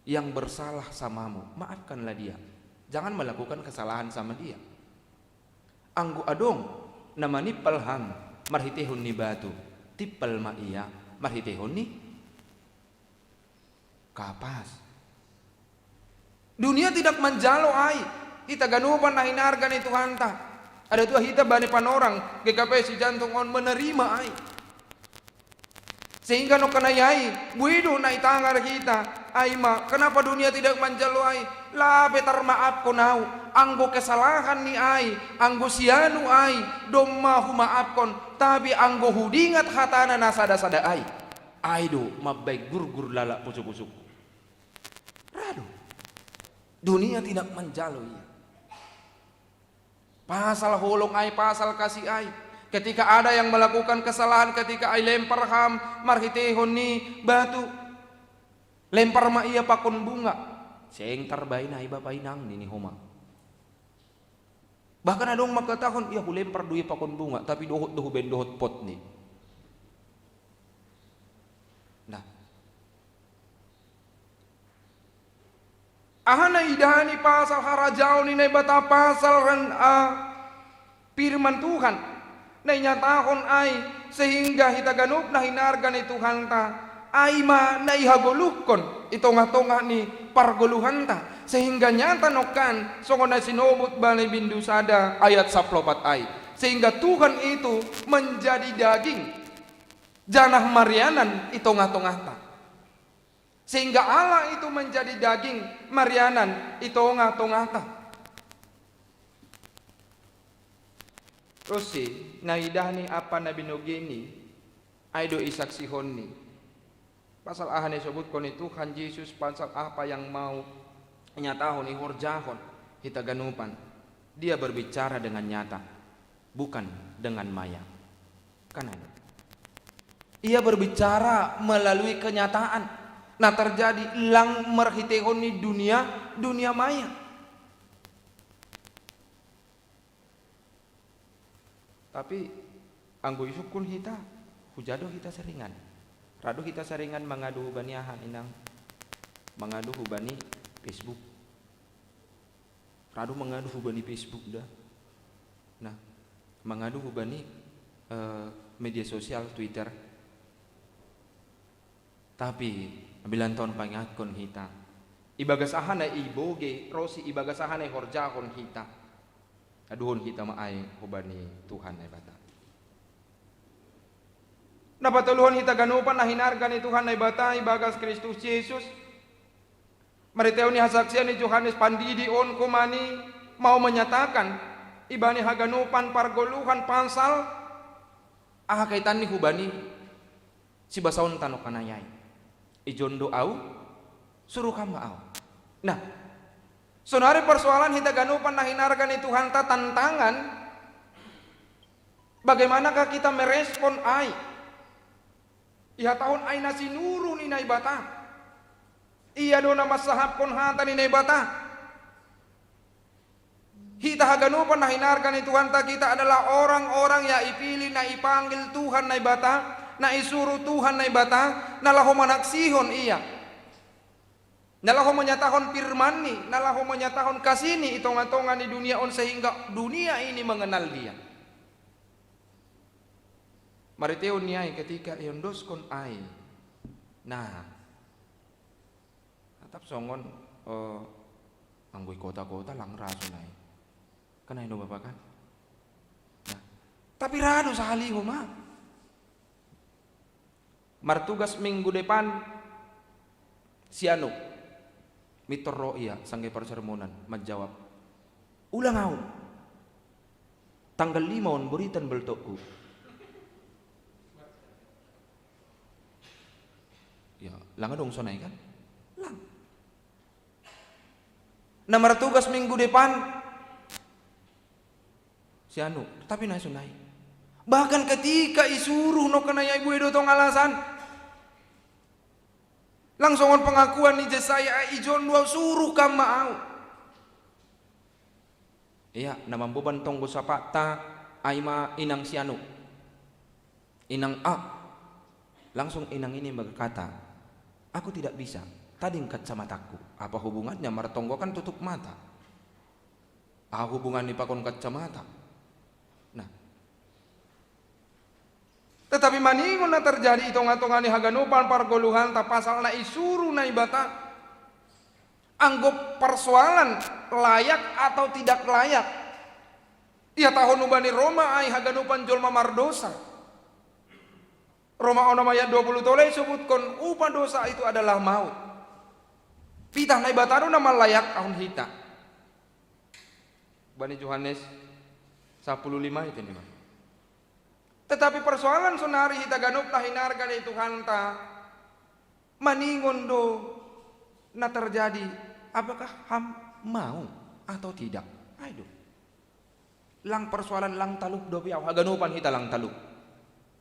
yang bersalah samamu, maafkanlah dia. Jangan melakukan kesalahan sama dia. Anggo adong na manimpal ham marhiteihon ni batu, timpal ma ia marhiteihon ni kapas. Dunia tidak manjalo ai, hita ganupan na hinarga ni Tuhanta. Ada tua hita bani panorang, G K P Sijantung on menerima ai. Sehingga nongkan ai, ai, buei do na itangar hita, ai ma, kenapa dunia tidak manjalo ai? Lape tarmaafkon au, anggo kesalahan ni ai, anggo si anu ai, domma humaafkon, tapi anggo hudingat hatana na sada-sada ai, ai do mambaen gurgur lalap pusu-pusuku. Ra do. Dunia tidak manjalo ia. Pasal holong ai, pasal kasih ai. Ketika ada yang melakukan kesalahan, ketika ai lempar ham marhiteihon ni batu, lempar ma ia pakon bunga. Seng tarbaen ai, Bapa Inang, nini ho ma. Bahkan adong mangkatahon, ia hulempar do ia pakon bunga, tapi dohot do hubaen dohot pot ni. Nah, aha na idahan i pasal harajaon ni Naibata, pasal ran, a, firman Tuhan na inyatahon ai, sehingga hita ganup na hinarga ni Tuhanta, ai ma na ihagoluhkon i tongah-tongah ni pargoluhanta, sehingga nyata nongkan songon na sinobut bani bindu sada ayat sampulu opat ai, sehingga Tuhan itu menjadi daging, janah marianan i tongah-tongahta. Sehingga Allah itu menjadi daging, marianan i tongah-tongahta. Ronsi, na idahan i ampa na binogei ni, ai do isaksihon ni. Pasal aha na isobutkon ni Tuhan Yesus, pasal apa yang mau inyatahon, ihorjahon hita ganupan. Dia berbicara dengan nyata, bukan dengan maya. Kan ai. Ia berbicara melalui kenyataan. Na terjadi lang marhiteihon ni dunia, dunia maya. Tapi anggo isungkun hita, huja do hita saringan. Ra do hita saringan mangadu hubani aha, Inang? Mangadu hubani Facebook. Ra do mangadu hubani Facebook da. Nah, mangadu hubani, eh, media sosial, Twitter. Tapi, ambilan taon pangingatkon hita. Ibagas aha na ibogei, ronsi ibagas aha na ihorjahon hita. Aduhon hita ma ai hubani Tuhan Naibata. Napatoluhon hita ganupan na hinarga ni Tuhan Naibata ibagas Kristus Jesus. Marhitehon ni hasaksian ni Johannes Pandidi on, komaen i mau manyatakan ibani haganupan pargoluhan pasal aha kaitanna hubani sibasaon tano kanayai. Ijon do au, suru kam ma au. Nah, sonari parsoalan hita ganupan na hinarga ni Tuhanta tantangan, bagaimanakah kita merespon ai? Ihatahon ai na sinuru ni Naibata. Ia do na mansahapkon hata ni Naibata. Hita haganupan na hinarga ni Tuhanta, kita adalah orang-orang yang ipilih, na ipanggil Tuhan Naibata, na isuru Tuhan Naibata, na laho manaksihon Ia, na laho manyatahon firman-Ni, na laho manyatahon kasih-Ni i tonga-tonga ni dunia on, sehingga dunia ini mengenal Dia. Marhitehon ni ai ketika iondoskon ai. Nah, atap songon, eh, anggo i kota-kota lang ra sonai. Kan ai do Bapa kan? Nah, tapi ra do sahali homa. Martugas minggu depan si anu, mintor ro ia sangge parsermonan manjawab, "Ulang au. Tanggal lima on boritan beltokku." Ya, lang adong sonai kan? Lang. Na martugas minggu depan si anu, tapi na sonai. Bahkan ketika isuru no kanayai, buei do tong alasan. Lang songon pengakuan ni Jesaya, "Ijon do au, suru kam ma au." Ia, na mamboban tonggo sapatta ai ma inang si anu, inang A. Langsung inang ini berkata, "Aku tidak bisa, tading kacamataku." Apa hubungannya, martonggo kan tutup mata? Aha hubungan ni pakon kacamata? Nah, tetapi maningon na terjadi i tonga-tonga ni haganupan pargoluhanta pasal na isuru Naibata. Anggo parsoalan layak atau tidak layak, ihatahon hubani Roma ai haganupan jolma mardosa. Roma onom ayat dua puluh tolu isobutkon, upah dosa itu adalah maut. Pitah Naibata do na malayakahon hita. Bani Johannes sapuluh lima itu ni. Tetapi parsoalan sonari hita ganup na hinarga ni Tuhanta, maningon do na terjadi, apakah ham mau atau tidak? Ai do. Lang parsoalan lang talup dope au, haganupan hita lang talup.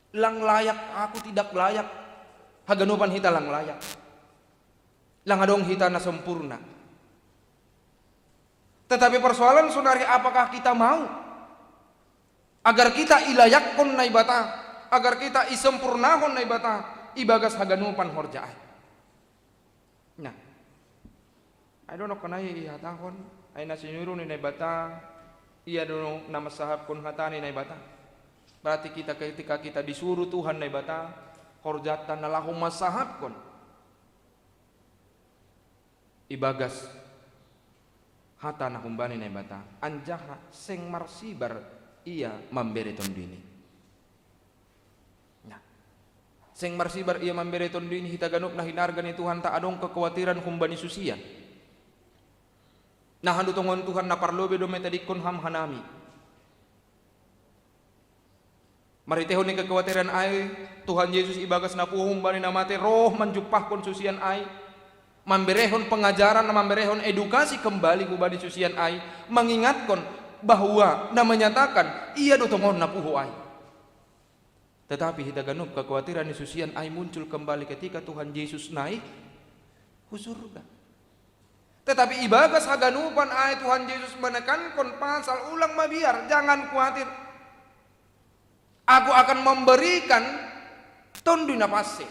Lang layak, aku tidak layak, haganupan hita lang layak. Lang adong hita na sempurna. Tetapi parsoalan sonari, apakah kita mau agar kita ilayakkon Naibata, agar kita isempurnahon Naibata ibagas haganupan horja ai? Nah, ai do nongkanai ihatahon, ai na sinuru ni Naibata, ia do na mansahapkon hata ni Naibata. Berarti kita, ketika kita disuru Tuhan Naibata, horjanta na laho mansahapkon ibagas hata na humbani Naibata, anjaha seng marsibar ia mambere tonduyni. Nah, seng marsibar ia mambere tonduyni, hita ganup na hinarga ni Tuhanta, adong kekuatiran humbani susian. Nah, handu tongon Tuhan, na parlobei do metadingkon ham hanami. Marhitehon ni kekuatiran ai, Tuhan Yesus ibagas na puho humbani na mate roh manjumpahkon susian ai, mamberehon pengajaran, mamberehon edukasi kembali hubani susian ai, mangingatkon bahwa na menyatakan ia do tongon na puho ai. Tetapi hita ganup, kekuatiran ni susian ai muncul kembali ketika Tuhan Yesus naik hu surga. Tetapi ibagas haganupan ai Tuhan Yesus menekankon pasal ulang mabiar, jangan khawatir. Aku akan memberikan Tonduy Napansing.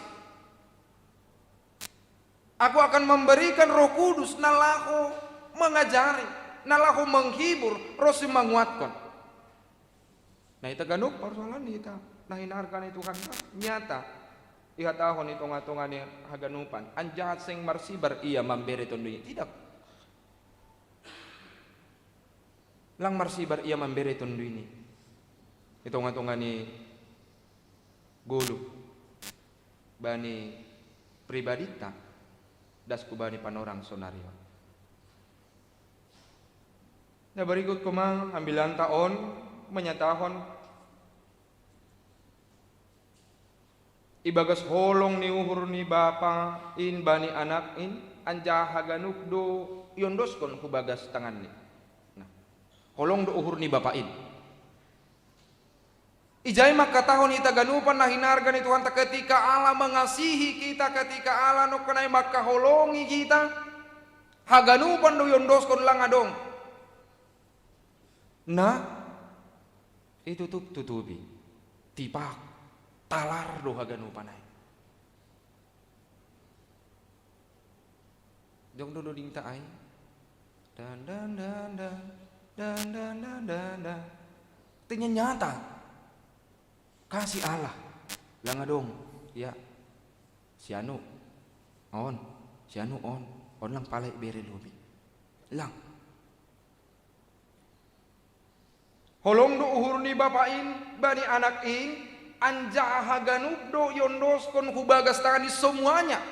Aku akan memberikan Roh Kudus na laho mangajari, na laho menghibur, ro simanguatkon. Nah, hita ganup parsoalan hita na hinarga ni Tuhanta, nyata ihatahon i tonga-tonga ni haganupan, anjaha seng marsibar ia mambere tonduyni. Tidak. Lang marsibar ia mambere tonduyni i tonga-tonga ni goluh. bani pribadita, das ku bani panorang sonarion. Na barikut koma ambilanta on manyatahon ibagas holong ni uhur ni bapa in bani anak in, anjaha haganup do iondoskon hu bagas tanganni. Nah, holong do uhur ni bapa in. Ijai mangkatahon hita ganupan na hinarga ni Tuhanta, ketika Allah mangasihi kita, ketika Allah nongkanai mangkaholongi kita, haganupan do iondoskon, lang adong na itutup-tutupi, tipak, talar do haganupan ai. Dong do dodingta ai. Dan, dan, dan, dan. Dan, dan, dan, dan, dan. Artinya nyata. Kasih Allah. Lang adong. Ya. Si anu. On. Si anu on. On lang pala ibere lobi. Lang. Holong do uhur ni bapa in bani anak in, anjaha haganup do iondoskon hu bagas tanganni semuanya.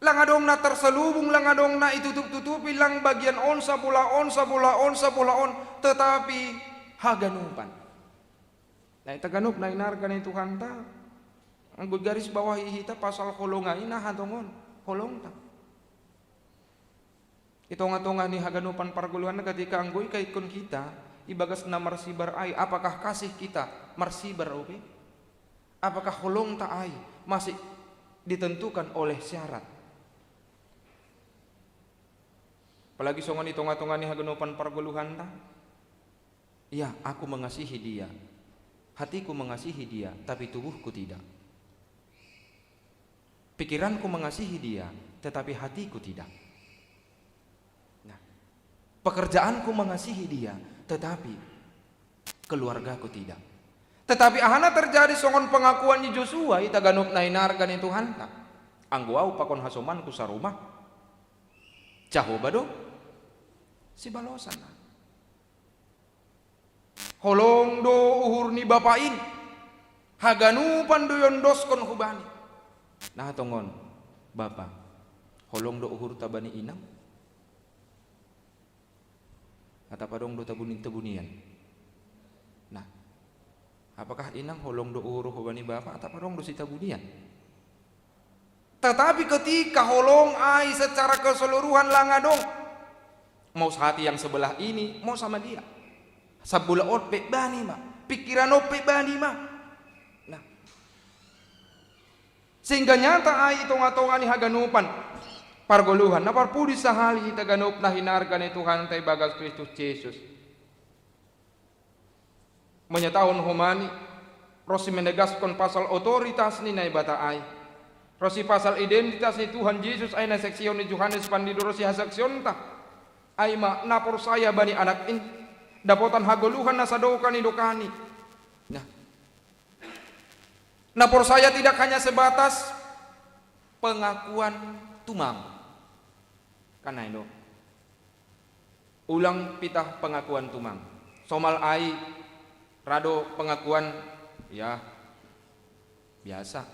Lang adong na terselubung, lang adong na itutup-tutupi, lang bagian on, sabola on, sabola on, sabola on, tetapi haganupan. Nah, hita ganup na hinarga ni Tuhanta, anggo garis bawahi hita pasal holong ai, na hatong on holongta. I tonga-tonga ni haganupan pargoluhan, ketika anggo ikaikkon hita ibagas na marsibar ai, apakah kasih kita marsibar ope? Apakah holongta ai masih ditentukan oleh syarat? Apalagi songon i tonga-tonga ni haganupan pargoluhanta. Ya, aku mengasihi dia. Hatiku mengasihi dia, tapi tubuhku tidak. Pikiranku mengasihi dia, tetapi hatiku tidak. Nah, pekerjaanku mengasihi dia, tetapi keluargaku tidak. Tetapi aha na terjadi songon pengakuan ni Josua, hita ganup na hinarga ni Tuhanta? Anggo au pakon hasomanku sarumah, Jahowa do sibalosan. Holong do uhur ni bapa in, haganupan do iondoskon hubani. Nah, tongon, bapa, holong do uhurta bani inang? Atap adong do tabunian-tabunian? Nah, apakah inang holong do uhur hubani bapa, atap adong do sitabunian? Tetapi ketika holong ai secara keseluruhan, lang adong, mau hati yang sebelah ini, mau sama dia. Sabola on pe bani ma, pikiran on pe bani ma. Nah, sehingga nyata ai i tonga-tonga ni haganupan pargoluhan, na parpudi sahali hita ganup na hinarga ni Tuhanta ibagas Kristus Jesus. Manyatahon homa ni, ronsi menegaskon pasal otoritas ni Naibata ai, ronsi pasal identitas ni Tuhan Jesus ai na saksihon ni Johannes Pandido ronsi hasaksihonta, ai ma na porsaya bani Anak in, dapotan hagoluhan na sadoka ni dokani. Nah, na porsaya tidak hanya sebatas pengakuan tumang. Kan ai do. Ulang pitah pengakuan tumang. Somal ai ra do pengakuan, ya, biasa.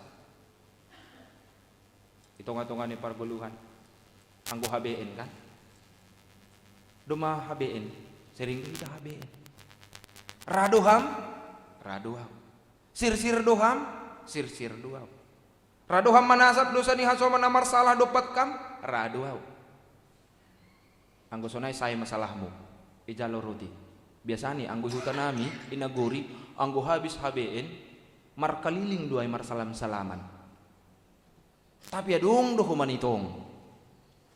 I tonga-tonga ni pargoluhan. Anggo habeen kan? Doma habeen, sering do hita habeen. Ra do ham? Ra do au. Sirsir do ham? Sirsir do au. Ra do ham manasap dosa ni hasoman na marsala dompak kam? Ra do au. Anggo sonai sae ma salahmu, ijalo roti. Biasani anggo i huta nami, i nagori, anggo habis habeen, markaliling do ai marsalam-salaman. Tapi adong do homa ni tong,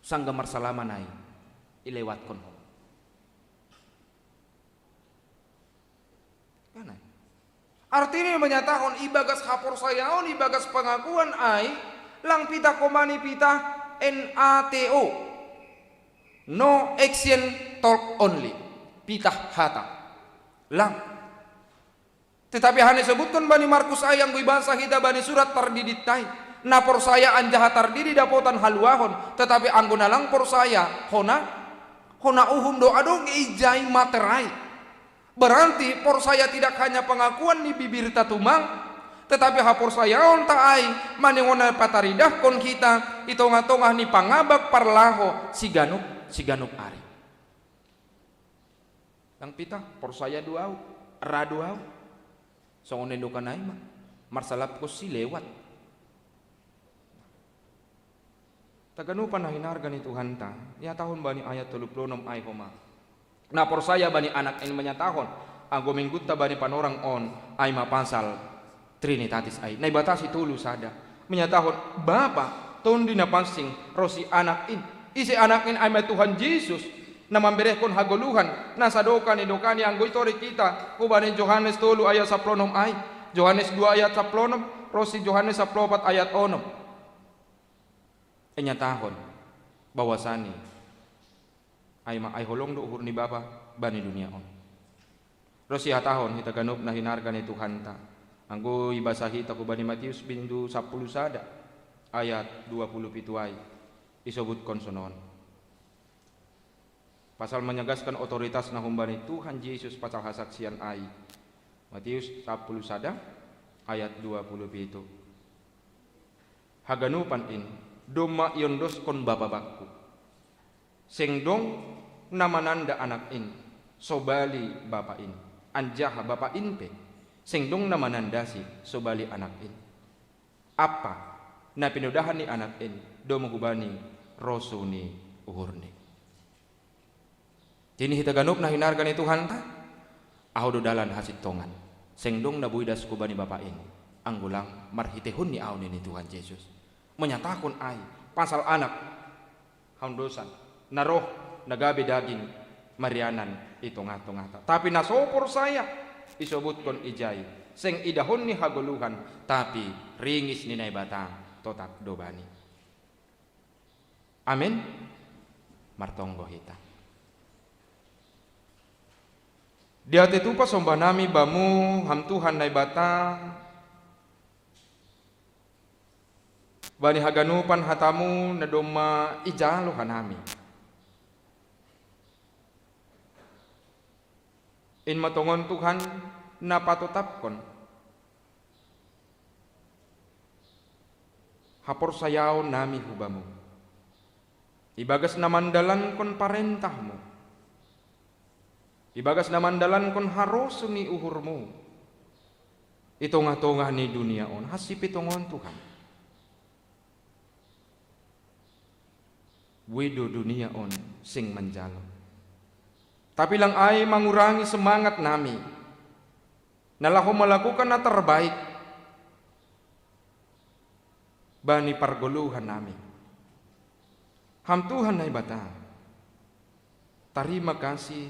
sangga marsalaman ai, ilewatkon ho. Kan ai. Artini manyatahon ibagas haporsayaon, ibagas pengakuan ai, lang pitah homa ni pitah N A T O. No action, talk only. Pitah hata. Lang. Tetapi aha na isebutkon bani Markus ai anggo ibasa hita bani surat tardidinta i, na porsaya anjaha tardidi dapotan haluahon, tetapi anggo na lang porsaya hona, hona uhum do adong ijai materai. Berarti porsaya tidak hanya pengakuan ni bibirta tumang, Tetapi haporsayaon ta ai, manengon na pataridahkon hita i tongah-tongah ni pangabak parlaho siganup, siganup ari. Nang pitah, porsaya do au, ra do au. Songon na nidok ni ai ma, marsalapkon si lewat. Taganupan na hinarga ni Tuhanta, ihatahon bani ayat tolu pulu onom ai homa. Na porsaya bani Anak in manyatahon, anggo minggunta bani panorang on, ai ma pasal Trinitatis ai. Naibata sitolu sada. Manyatahon Bapa, Tondi na pansing, ro si Anak in. Ise Anak in? Ai ma Tuhan Jesus, na mamberehkon hagoluhan, na sadokah ni dokahni anggo itorop hita, hubani Johannes tolu ayat sampulu onom ai. Johannes dua ayat sampulu onom, ro si Johannes sampulu opat ayat onom. Inyatahon bahwasani ai ma, ai holong do uhur ni Bapa bani dunia on. Ro sihatahon hita ganup na hinarga ni Tuhanta. Anggo ibasa hita hubani Matius bindu sampulu sada ayat dua pulu pitu ai, isobutkon sonon. Pasal manyagaskan otoritas na humbani Tuhan Jesus pasal hasaksian ai. Matius sampulu sada ayat dua pulu pitu. Haganupan in domma iondoskon Bapa bakku. Seng dong na mananda Anak in, sobali Bapa in. Anjaha Bapa in pe, seng dong na manandasi, sobali Anak in. Apa na pinodahan ni Anak in, domu hubani rosu ni uhurni. Jadi hita ganup na hinarga ni Tuhanta, ahu do dalan hasintongan. Seng dong na boi das hubani Bapa in, anggo lang marhiteihon ni ahu, nini Tuhan Jesus. Manyatahon ai, pasal Anak haondosan, na roh, na gabe daging, marianan i tongah-tongahta. Tapi na so porsaya, isobutkon ijai, seng idahon ni hagoluhan, tapi ringis ni Naibata totap do bani. Amin. Martonggo hita. Di atas tupa sombahnami Bamu, Ham Tuhan Naibata, bani haganupan hatamu na domma ijalo hanami. In ma tongon Tuhan na patotapkon haporsayaonnami hu Bamu, ibagas na mandalankon parentahmu, ibagas na mandalankon harosuh ni uhurmu i tongah-tongah ni dunia on. Hansit pe tongon Tuhan, boi do dunia on seng manjalo, tapi lang ai mangurangi semangatnami na laho malakukan na terbaik bani pargoluhannami. Ham Tuhan Naibata, tarima kasih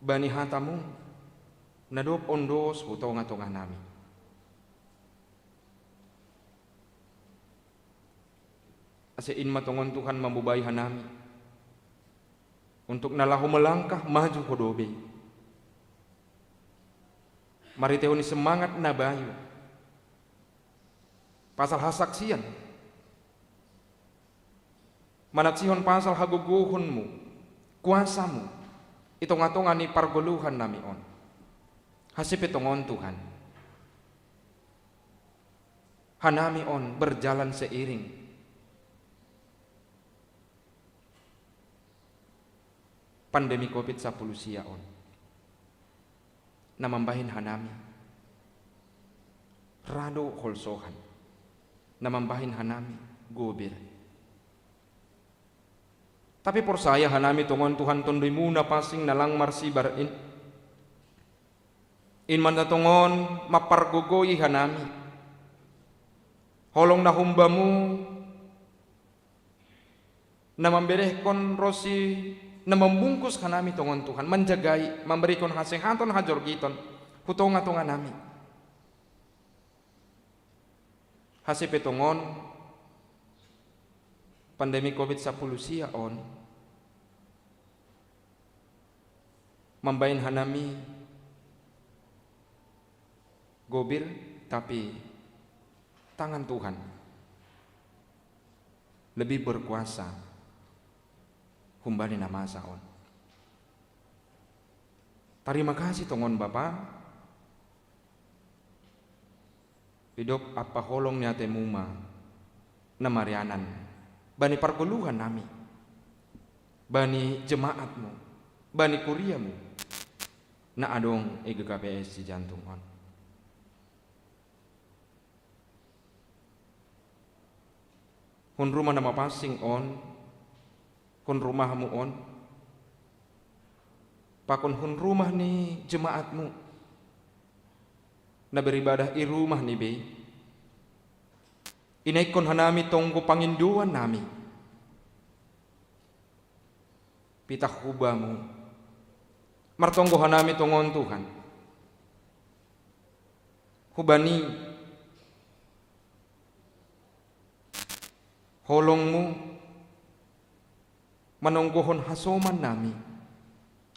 bani hatamu na dob ondos hu tongah-tongahnami. Ase in ma tongon Tuhan mambobai hanami untuk na laho melangkah maju hu dobe, marhiteihon ni semangat na bayu, pasal hasaksian, manaksihon pasal hagogohonmu, kuasamu i tongah-tongah ni pargoluhannami on. Hansit pe tongon Tuhan, hanami on berjalan seiring. Pandemi covid sampulu sia on na mambahen hanami ra do holsohan, na mambahen hanami gober. Tapi porsaya hanami tongon Tuhan, Tondimu na pansing na lang marsibar in, in ma na tongon mampargogoi hanami. Holong na humbamu na mamberehkon ronsi na mambungkus hanami tongon Tuhan, manjagai, mamberehon hasehaton, hajorgiton hu tongah-tongahnami. Hansit pe tongon pandemi covid sampulu sia on mambahen hanami gober, tapi tangan Tuhan lebih berkuasa humbani na masa on. Tarima kasih tongon Bapa, Pidop ampa holong ni ateMu ma na marianan bani pargoluhan nami, bani jemaatMu, bani kuriaMu, na adong i G K P S Sijantung on. Hun rumah na mapansing on, hun rumahMu on, pakon hun rumah ni jemaatMu na beribadah i rumah ni bei, inaikkon hanami tonggo pangindoan nami, pitah hu Bamu. Martonggo hanami tongon Tuhan, hubani holongMu manonggohon hasoman nami,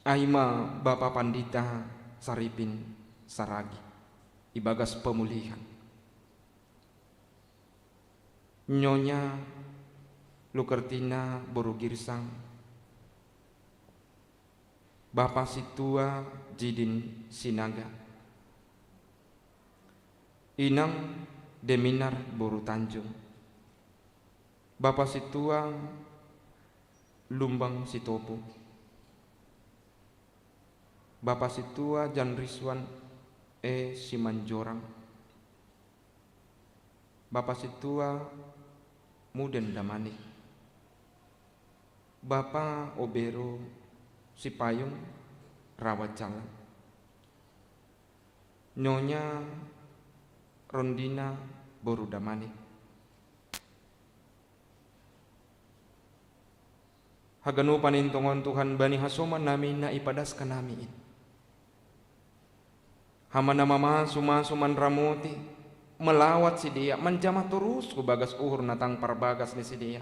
ai ma Bapa Pandita Saripin Saragi, ibagas pemulihan. Nyonya Lukertina boru Girsang, Bapa Sintua Jidin Sinaga, Inang Deminar boru Tanjung, Bapa Sintua Lumbang Sitopu, Bapa Sintua Jan Rizwan E Simanjorang, Bapa Sintua Muden Damanik, Bapa Obero Sipayung Rawajala, Nyonya Rondina boru Damanik. Haganupan in tongon Tuhan bani hasoman nami na ipadaskan nami in. Ham ma na mamasu-masu manramoti, melawat sidea, manjamah torus hu bagas uhur na tang parbagas ni sidea,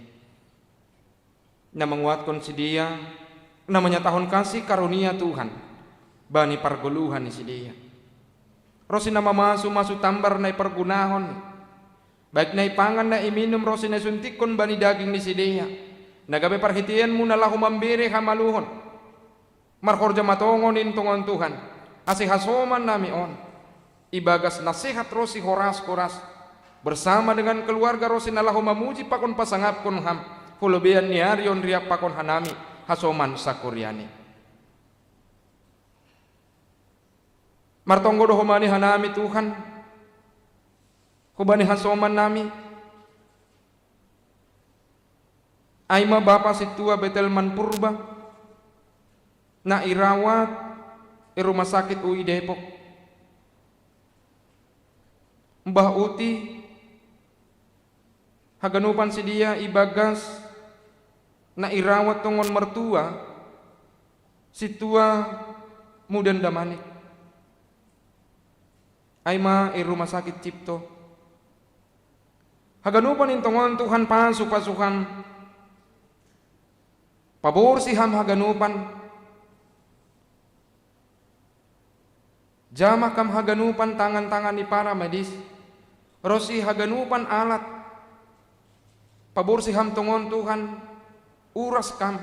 na manguatkon sidea, na manyatahon kasih karunia Tuhan bani pargoluhan ni sidea. Ronsi na mamasu-masu tambar na ipargunahon, baik na ipangan na iminum ronsi na isuntikkon bani daging ni sidea, na gabe parhiteianMu na laho mambere hamaluhon. Marhorja ma tongon in tongon Tuhan, ase hasoman nami on, ibagas na sehat ronsi horas-horas, bersama dengan keluarga ronsi na laho mamuji pakon pasangapkon Ham, hu lobeian ni ari on riap pakon hanami, hasoman sangkuriani. Martonggo do homa ni hanami Tuhan, hubani hasoman nami, ai ma Bapa Sintua Betelman Purba, na irawat i Rumah Sakit U I Depok. Mbah Uti, haganupan sidea ibagas na irawat tongon mertua, Sintua Muden Damanik, ai ma i Rumah Sakit Cipto. Haganupan in tongon Tuhan pasu-pasu Ham, paborsi Ham haganupan, jamah Ham haganupan tangan-tangan ni para medis, ronsi haganupan alat, paborsi Ham tongon Tuhan, uras Ham,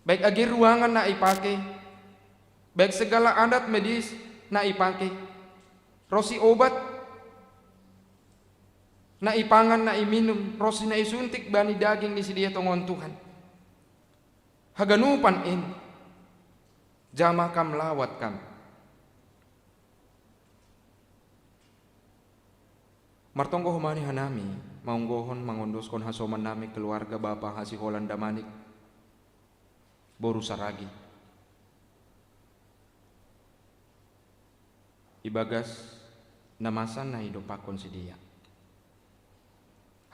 baik age ruangan na ipake, baik segala adat medis na ipake, ronsi obat na ipangan na iminum, ronsi na isuntik bani daging ni sidea tongon Tuhan. Haganupan in, jamah Ham, lawat Ham. Martonggo homa ni hanami, maonggohon mangondoskon hasoman nami keluarga Bapa Hasiholan Damanik boru Saragi, ibagas na masa na idompakkon sidea.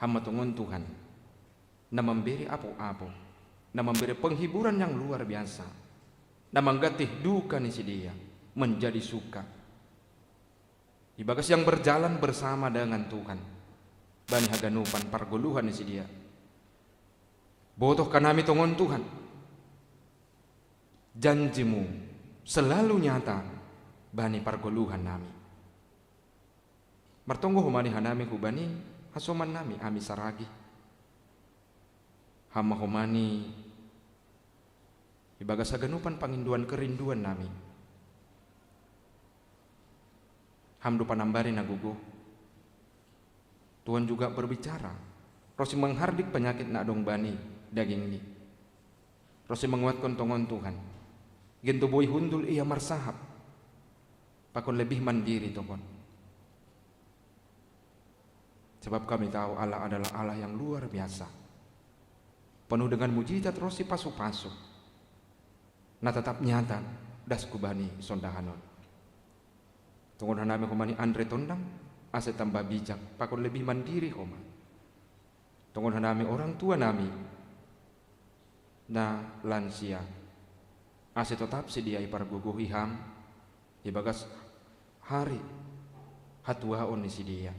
Ham ma tongon Tuhan, na mambere apo-apo, na mambere penghiburan yang luar biasa, na mangganti duka ni sidea menjadi suka, ibagas yang berjalan bersama dengan Tuhan bani haganupan pargoluhan ni sidea. Botoh hanami tongon Tuhan, janji-Mu selalu nyata bani pargoluhan nami. Martonggo homa ni hanami hubani hasoman nami, ami Saragi. Ham ma homa ni ibagas haganupan pangindoan kerinduan nami. Ham do panambari na gogo, Tuhan juga berbicara. Ro si menghardik penyakit na adong bani dagingni. Ro si menguatkan tongon Tuhan. Gento boi hundul ia marsahap. Pakon lebih mandiri tongon. Sebab kami tahu Allah adalah Allah yang luar biasa. Penuh dengan mujizat ro si pasu-pasu. Na tetap nyata das kubani sondahanon. Tongon hanami homani Andre Tondang, ase tambah bijak, pakon lebih mandiri homa. Tongon hanami orang tua nami, na lansia, ase totap sidia ipargogohi ham, ibagas hari hatuaon ni sidia.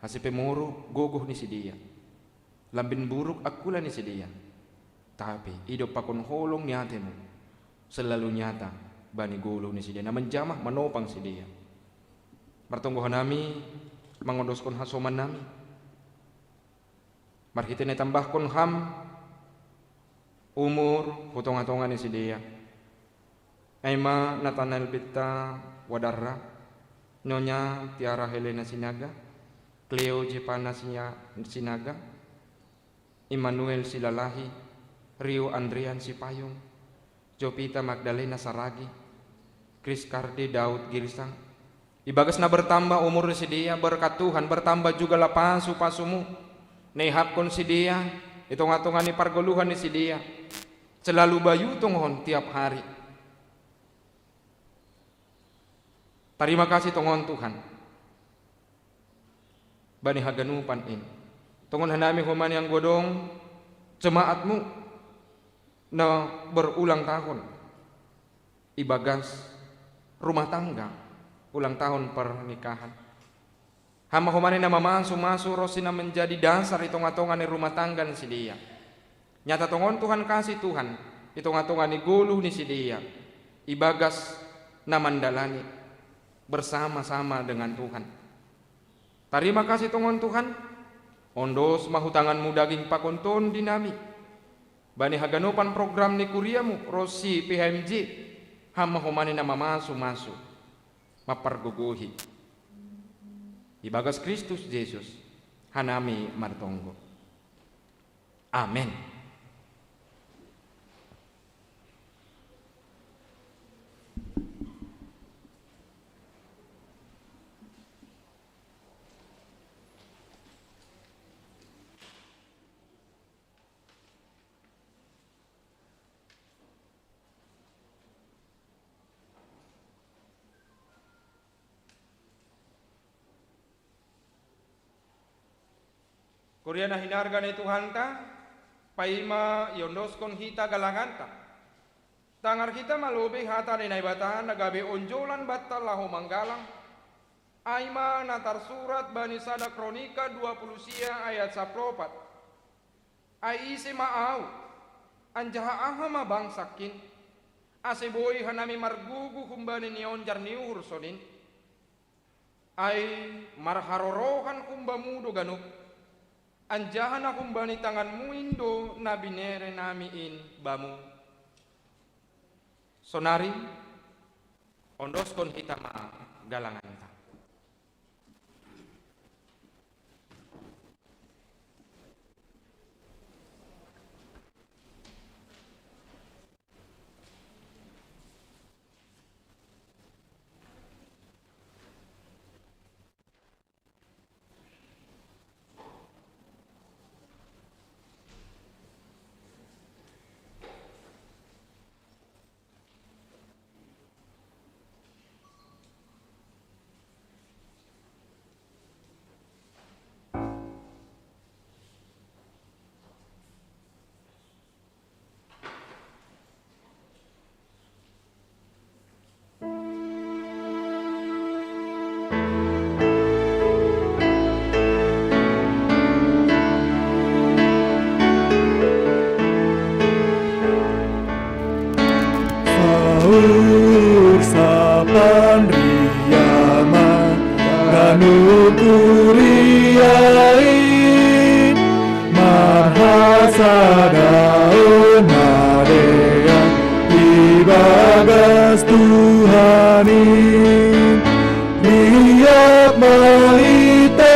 Ase pe moro gogoh ni sidia. Lambin buruk akula ni sidia. Tapi, ido pakon holong ni atemu. Selalu nyata, bani golu ni sidia. Na menjamah manopang sidia. Martonggo hanami, mangondoskon hasoman nami. Marhite na tambahkon ham, umur, hutonga-tonga ni sidia. Ai ma Nathanael Betta Wadarra, Nyonya Tiara Helena Sinaga, Cleo Jepana Sia-, Sinaga, Immanuel Silalahi, Rio Andrian Sipayung, Jovita Magdalena Saragi, Chris Kardi Daud Girsang, ibagas na bertambah umur ni sidia, berkat Tuhan, bertambah juga la pasu-pasumu, na ihapkon sidia, itonga-tonga ni pargoluhan ni sidia, selalu bayu tongon tiap hari. Tarima kasih tongon Tuhan. Bani haganupan in. Tongon hanami homani anggo adong, jemaatmu, na berulang tahun. Ibagas rumah tangga, ulang tahun pernikahan. Hama homani na mamasu-masu ro si na menjadi dasar itonga-tonga ni rumah tangga ni sidia. Nyata tongon Tuhan kasih Tuhan, itonga-tonga ni golu ni sidia. Ibagas na mandalani bersama-sama dengan Tuhan. Tarima kasih tongon Tuhan, ondos ma hutanganmu daging pakon tondi nami. Bani haganupan program ni kuriamu, ro si P H M J, hama homani na mamasu-masu, mapargogohi. Ibagas Kristus Jesus, hanami martonggo. Amen. Kuria na hinarga ni Tuhanta, paima iondoskon hita galanganta. Tangar hita ma lobei hata ni Naibata na gabe onjolan banta laho manggalang, ai ma na tarsurat bani sada Kronika dua puluh sia ayat saplopat. Ai ise ma ahu, anjaha aha ma bangsangkin, ase boi hanami margugu humbani nionjar ni uhur sonin? Ai marharorohan humbamu do ganup, anjaha na humbani tanganmu in do na binere nami in bamu. Sonari, ondoskon hita ma galanganta. Saur sapan riama, ganup kuria in, marhasadaon madean ibagas Tuhan in. Riap ma hita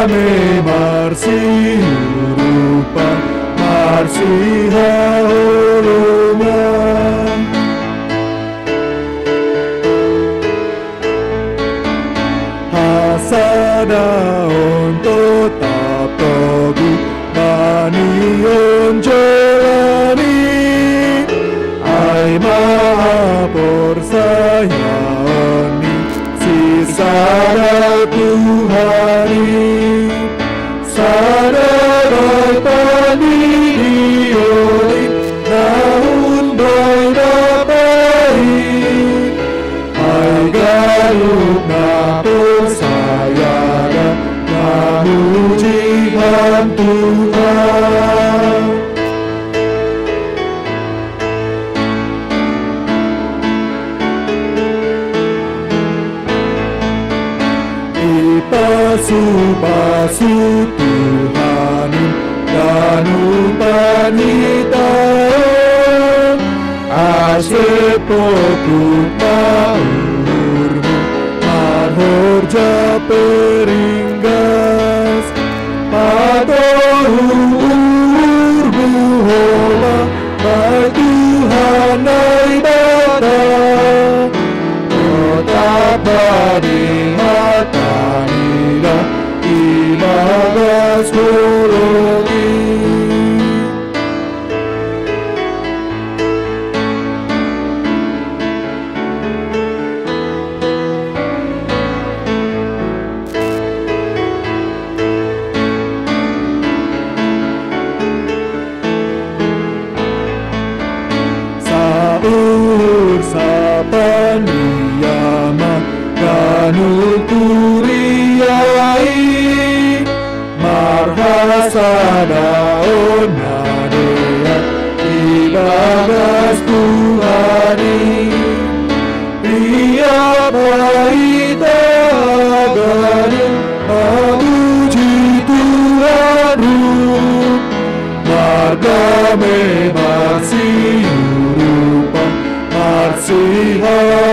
Me marsiurupan, marsihaholongan. Hasadaon totap togu, bani onjolan i, ai mahaporsayaon mi sisada Tuhan i. Sada bai pandidion i, naun bai dapai, ai ganup na porsaya da, namujihan Tuhan. Ipasupasu Tuhan i ganupan hita on, ase pokup ma uhurmu marhorja peringgas. Patou uhurmu homa, bai Tuhan Naibata, totap bani hatani da ibagas holong i. Sauhur sapandiama ganup huria i, marhasadaon na dehat ibagas Tuhan i. Piak ma hita haganup mamuji Tuhan, ru mardame, marsiurupan, marsihaholongan.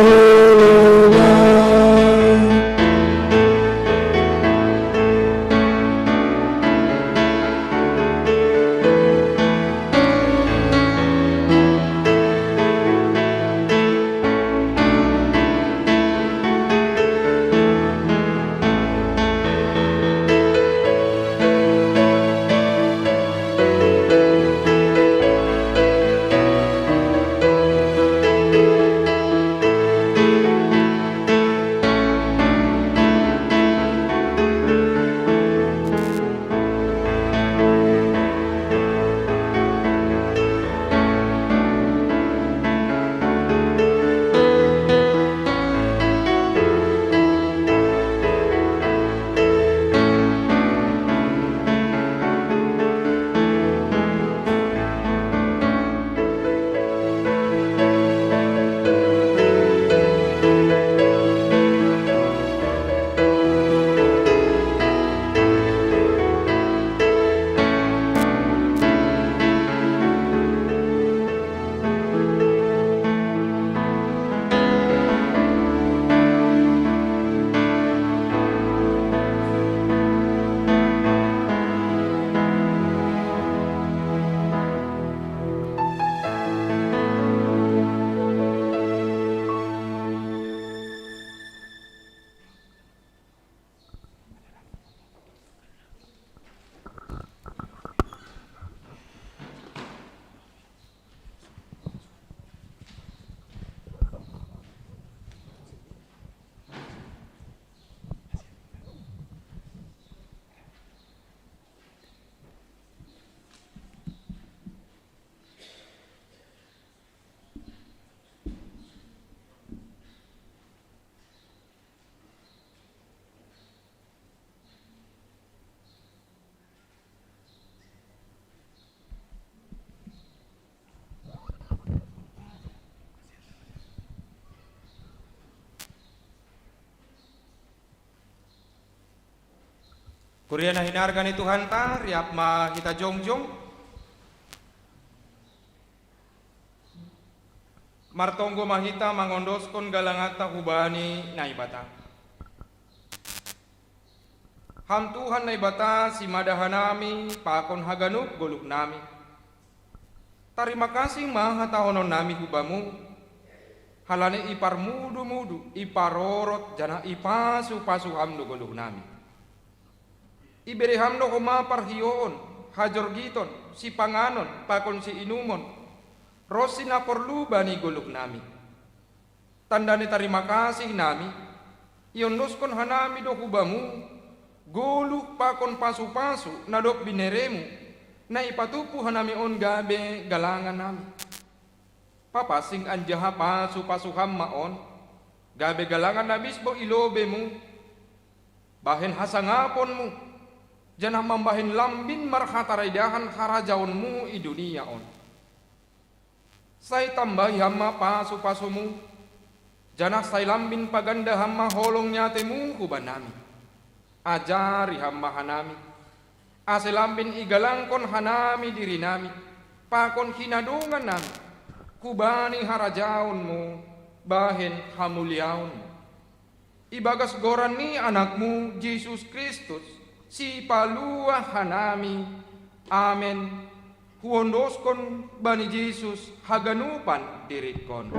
Kuria na hinarga ni Tuhanta, riap ma hita jongjong. Martonggo ma hita mangondoskon galanganta hubani Naibata. Ham Tuhan Naibata simada hanami pakon haganup goluhnami. Tarima kasih ma hatahononnami hu Bamu, halani iparmudu-mudu, iparorot janah ipasu-pasu Ham do goluhnami. Ibere Ham do homa parhioon, hajorgiton, sipanganon pakon siinumon, ronsi na porlu bani goluhnami. Tanda ni tarima kasih nami, iondoskon hanami do hu Bamu goluh pakon pasu-pasu na dob binereMu, na ipatumpu hanami on gabe galangan nami. Papansing anjaha pasu-pasu Ham ma on, gabe galangan na bisbo i lobeMu, bahen hasangaponMu, janah mambahen lambin marhataridahan harajaonMu i dunia on. Sai tambahi Ham ma pasu-pasuMu, janah sai lambin paganda Ham ma holong ni ateMu hubanami. Ajari Ham ma hanami, ase lambin igalangkon hanami dirinami pakon hinadongannami, hubani harajaonMu bahen hamuliaonMu. Ibagas goran ni AnakMu Jesus Kristus, Sipaluah hanami. Amen. Huondoskon bani Jesus haganupan diringkon.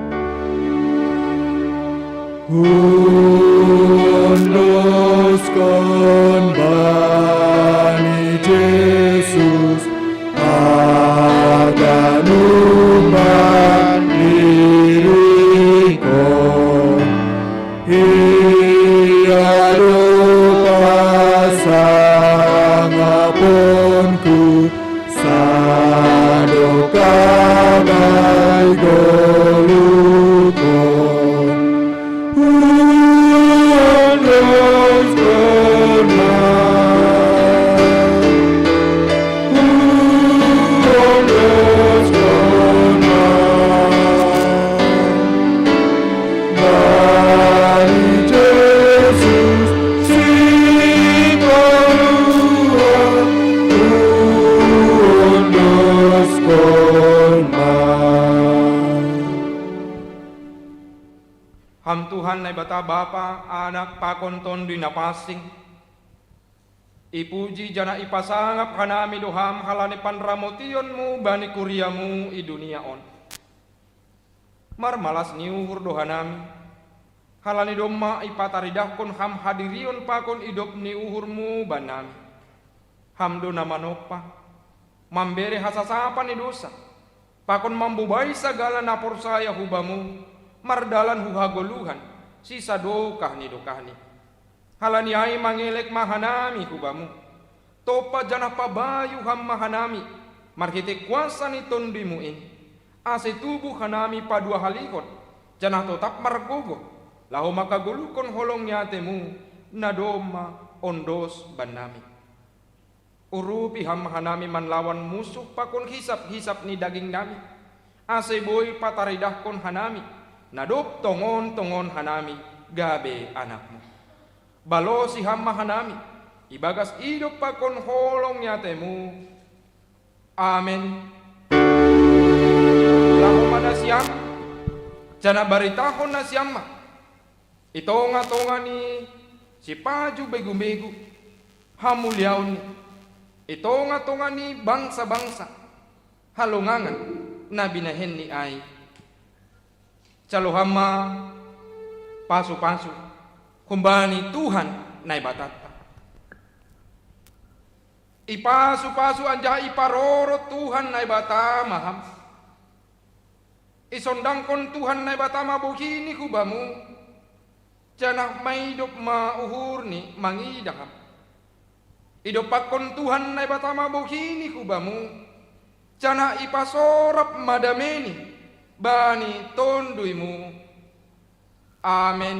Huondoskon bani Jesus haganupan diringkon. Ia do pasangaponku, sadokah na igoluhkon. Huondoskon ma, huondoskon ma bani Jesus Sipaluah, huondoskon ma. Ham Tuhan Naibata Bapa, Anak pakon Tonduy Napansing, ipuji janah ipasangap hanami do Ham halani panramotionMu bani kuriaMu i dunia on. Marmalas ni uhur do hanami, halani domma ipataridahkon Ham hadirion pakon idop ni uhurMu bannami. Ham do na manompa, mambere hasasapan ni dousa, pakon mambobai sagala na porsaya hu Bamu, mardalan hu hagoluhan, sisadokah ni dokahni. Halani ai mangelek ma hanami hu Bamu. Tompa janah pabayu Ham ma hanami, marhitei kuasa ni TonduyMu in, ase tubuh hanami paduahalihon, janah totap margogoh, laho manghagoluhkon holong ni ateMu, na domma ondos bannami. Urupi Ham ma hanami manlawan munsuh pakon hisap-hisap ni dagingnami, ase boi pataridahkon hanami, na dob tongon-tongon hanami gabe anakMu. Balosi Ham ma hanami, ibagas idop pakon holong ni ateMu. Amen. Laho ma nasiam, janah baritahon nasiam ma, i tongah-tongah ni sipaju begu-begu, hamuliaonni, i tongah-tongah ni bangsa-bangsa, halongangan na binahenni ai. Jalo Ham ma pasu-pasu humbani Tuhan Naibatanta. Ipasu-pasu anjaha iparorot Tuhan Naibata ma Ham. Isondangkon Tuhan Naibata ma bohini hu Bamu, janah maidop ma uhurni mangidah Ham. Idompakkon Tuhan Naibata ma bohini hu Bamu, janah ipasorap ma dameini bani TonduyMu. Amen.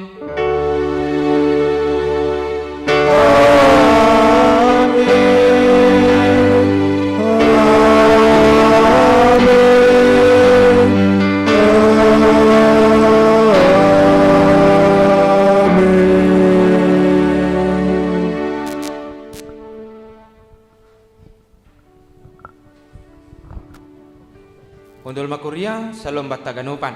Hundul ma kuria, salombar haganupan.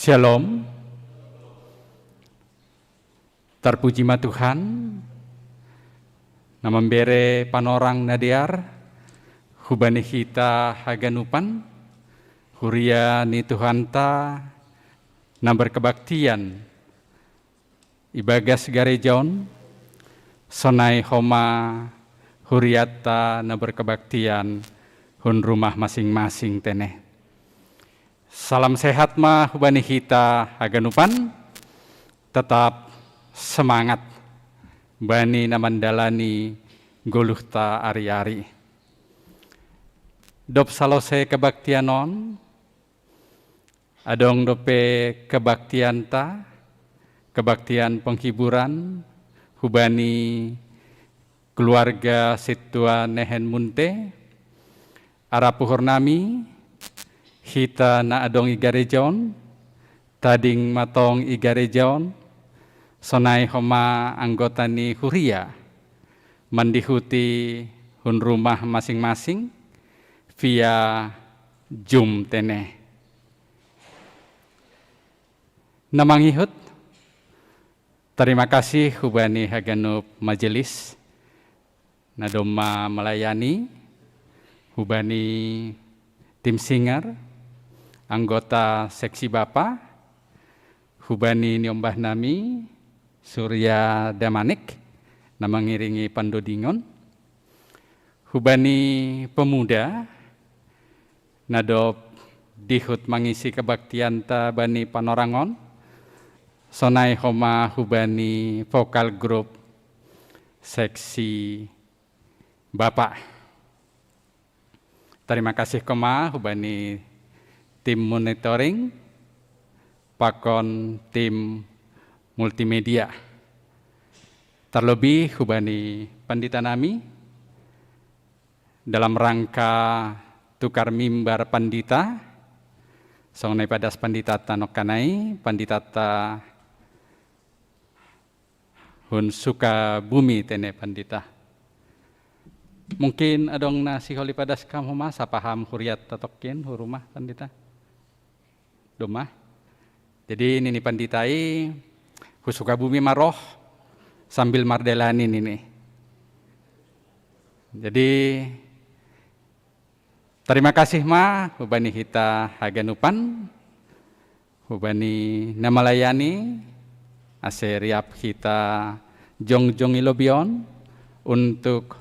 Shalom. Tarpuji ma Tuhan, na mambere panorang na dear hubani hita haganupan, huria ni Tuhanta na berkebaktian ibagas gareja on, sonai homa huriatta na berkebaktian hun rumah masing-masing tene. Salam sehat ma hubani hita haganupan, tetap semangat bani na mandalani goluhta ari-ari. Dop salose kebaktian on, adong dope kebaktianta, kebaktian penghiburan hubani keluarga sintua Nehen Munte, ara puhur nami, hita na adong i gareja on, tading ma tong i gareja on, sonai homa anggota ni huria, mandihuti hun rumah masing-masing, via Zoom tene. Na mangihut, tarima kasih hubani haganup majelis, na domma melayani, hubani tim singer, anggota seksi bapa, hubani niombah nami, Surya Damanik, na mangiringi pandodingon, hubani pemuda, na dop dihut mangisi kebaktianta bani panorang on, sonai homa hubani vokal grup seksi bapa. Tarima kasih koma hubani tim monitoring, pakon tim multimedia. Terlebih hubani pandita nami, dalam rangka tukar mimbar pandita, songon na ipadas panditata nongkanai, panditata hun Sukabumi tene pandita. Mungkin adong na sihol ipadas kam homa, sapa ham huriatta tongkin hu rumah pandita. Domma. Jadi nini pandita i, hu Sukabumi ma roh sambil mardalani nini. Jadi tarima kasih ma hubani hita haganupan, hubani na melayani, ase riap hita jongjong i lobi on untuk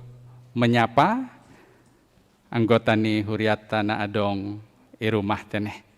menyapa anggota ni huriatta na adong i rumah tene.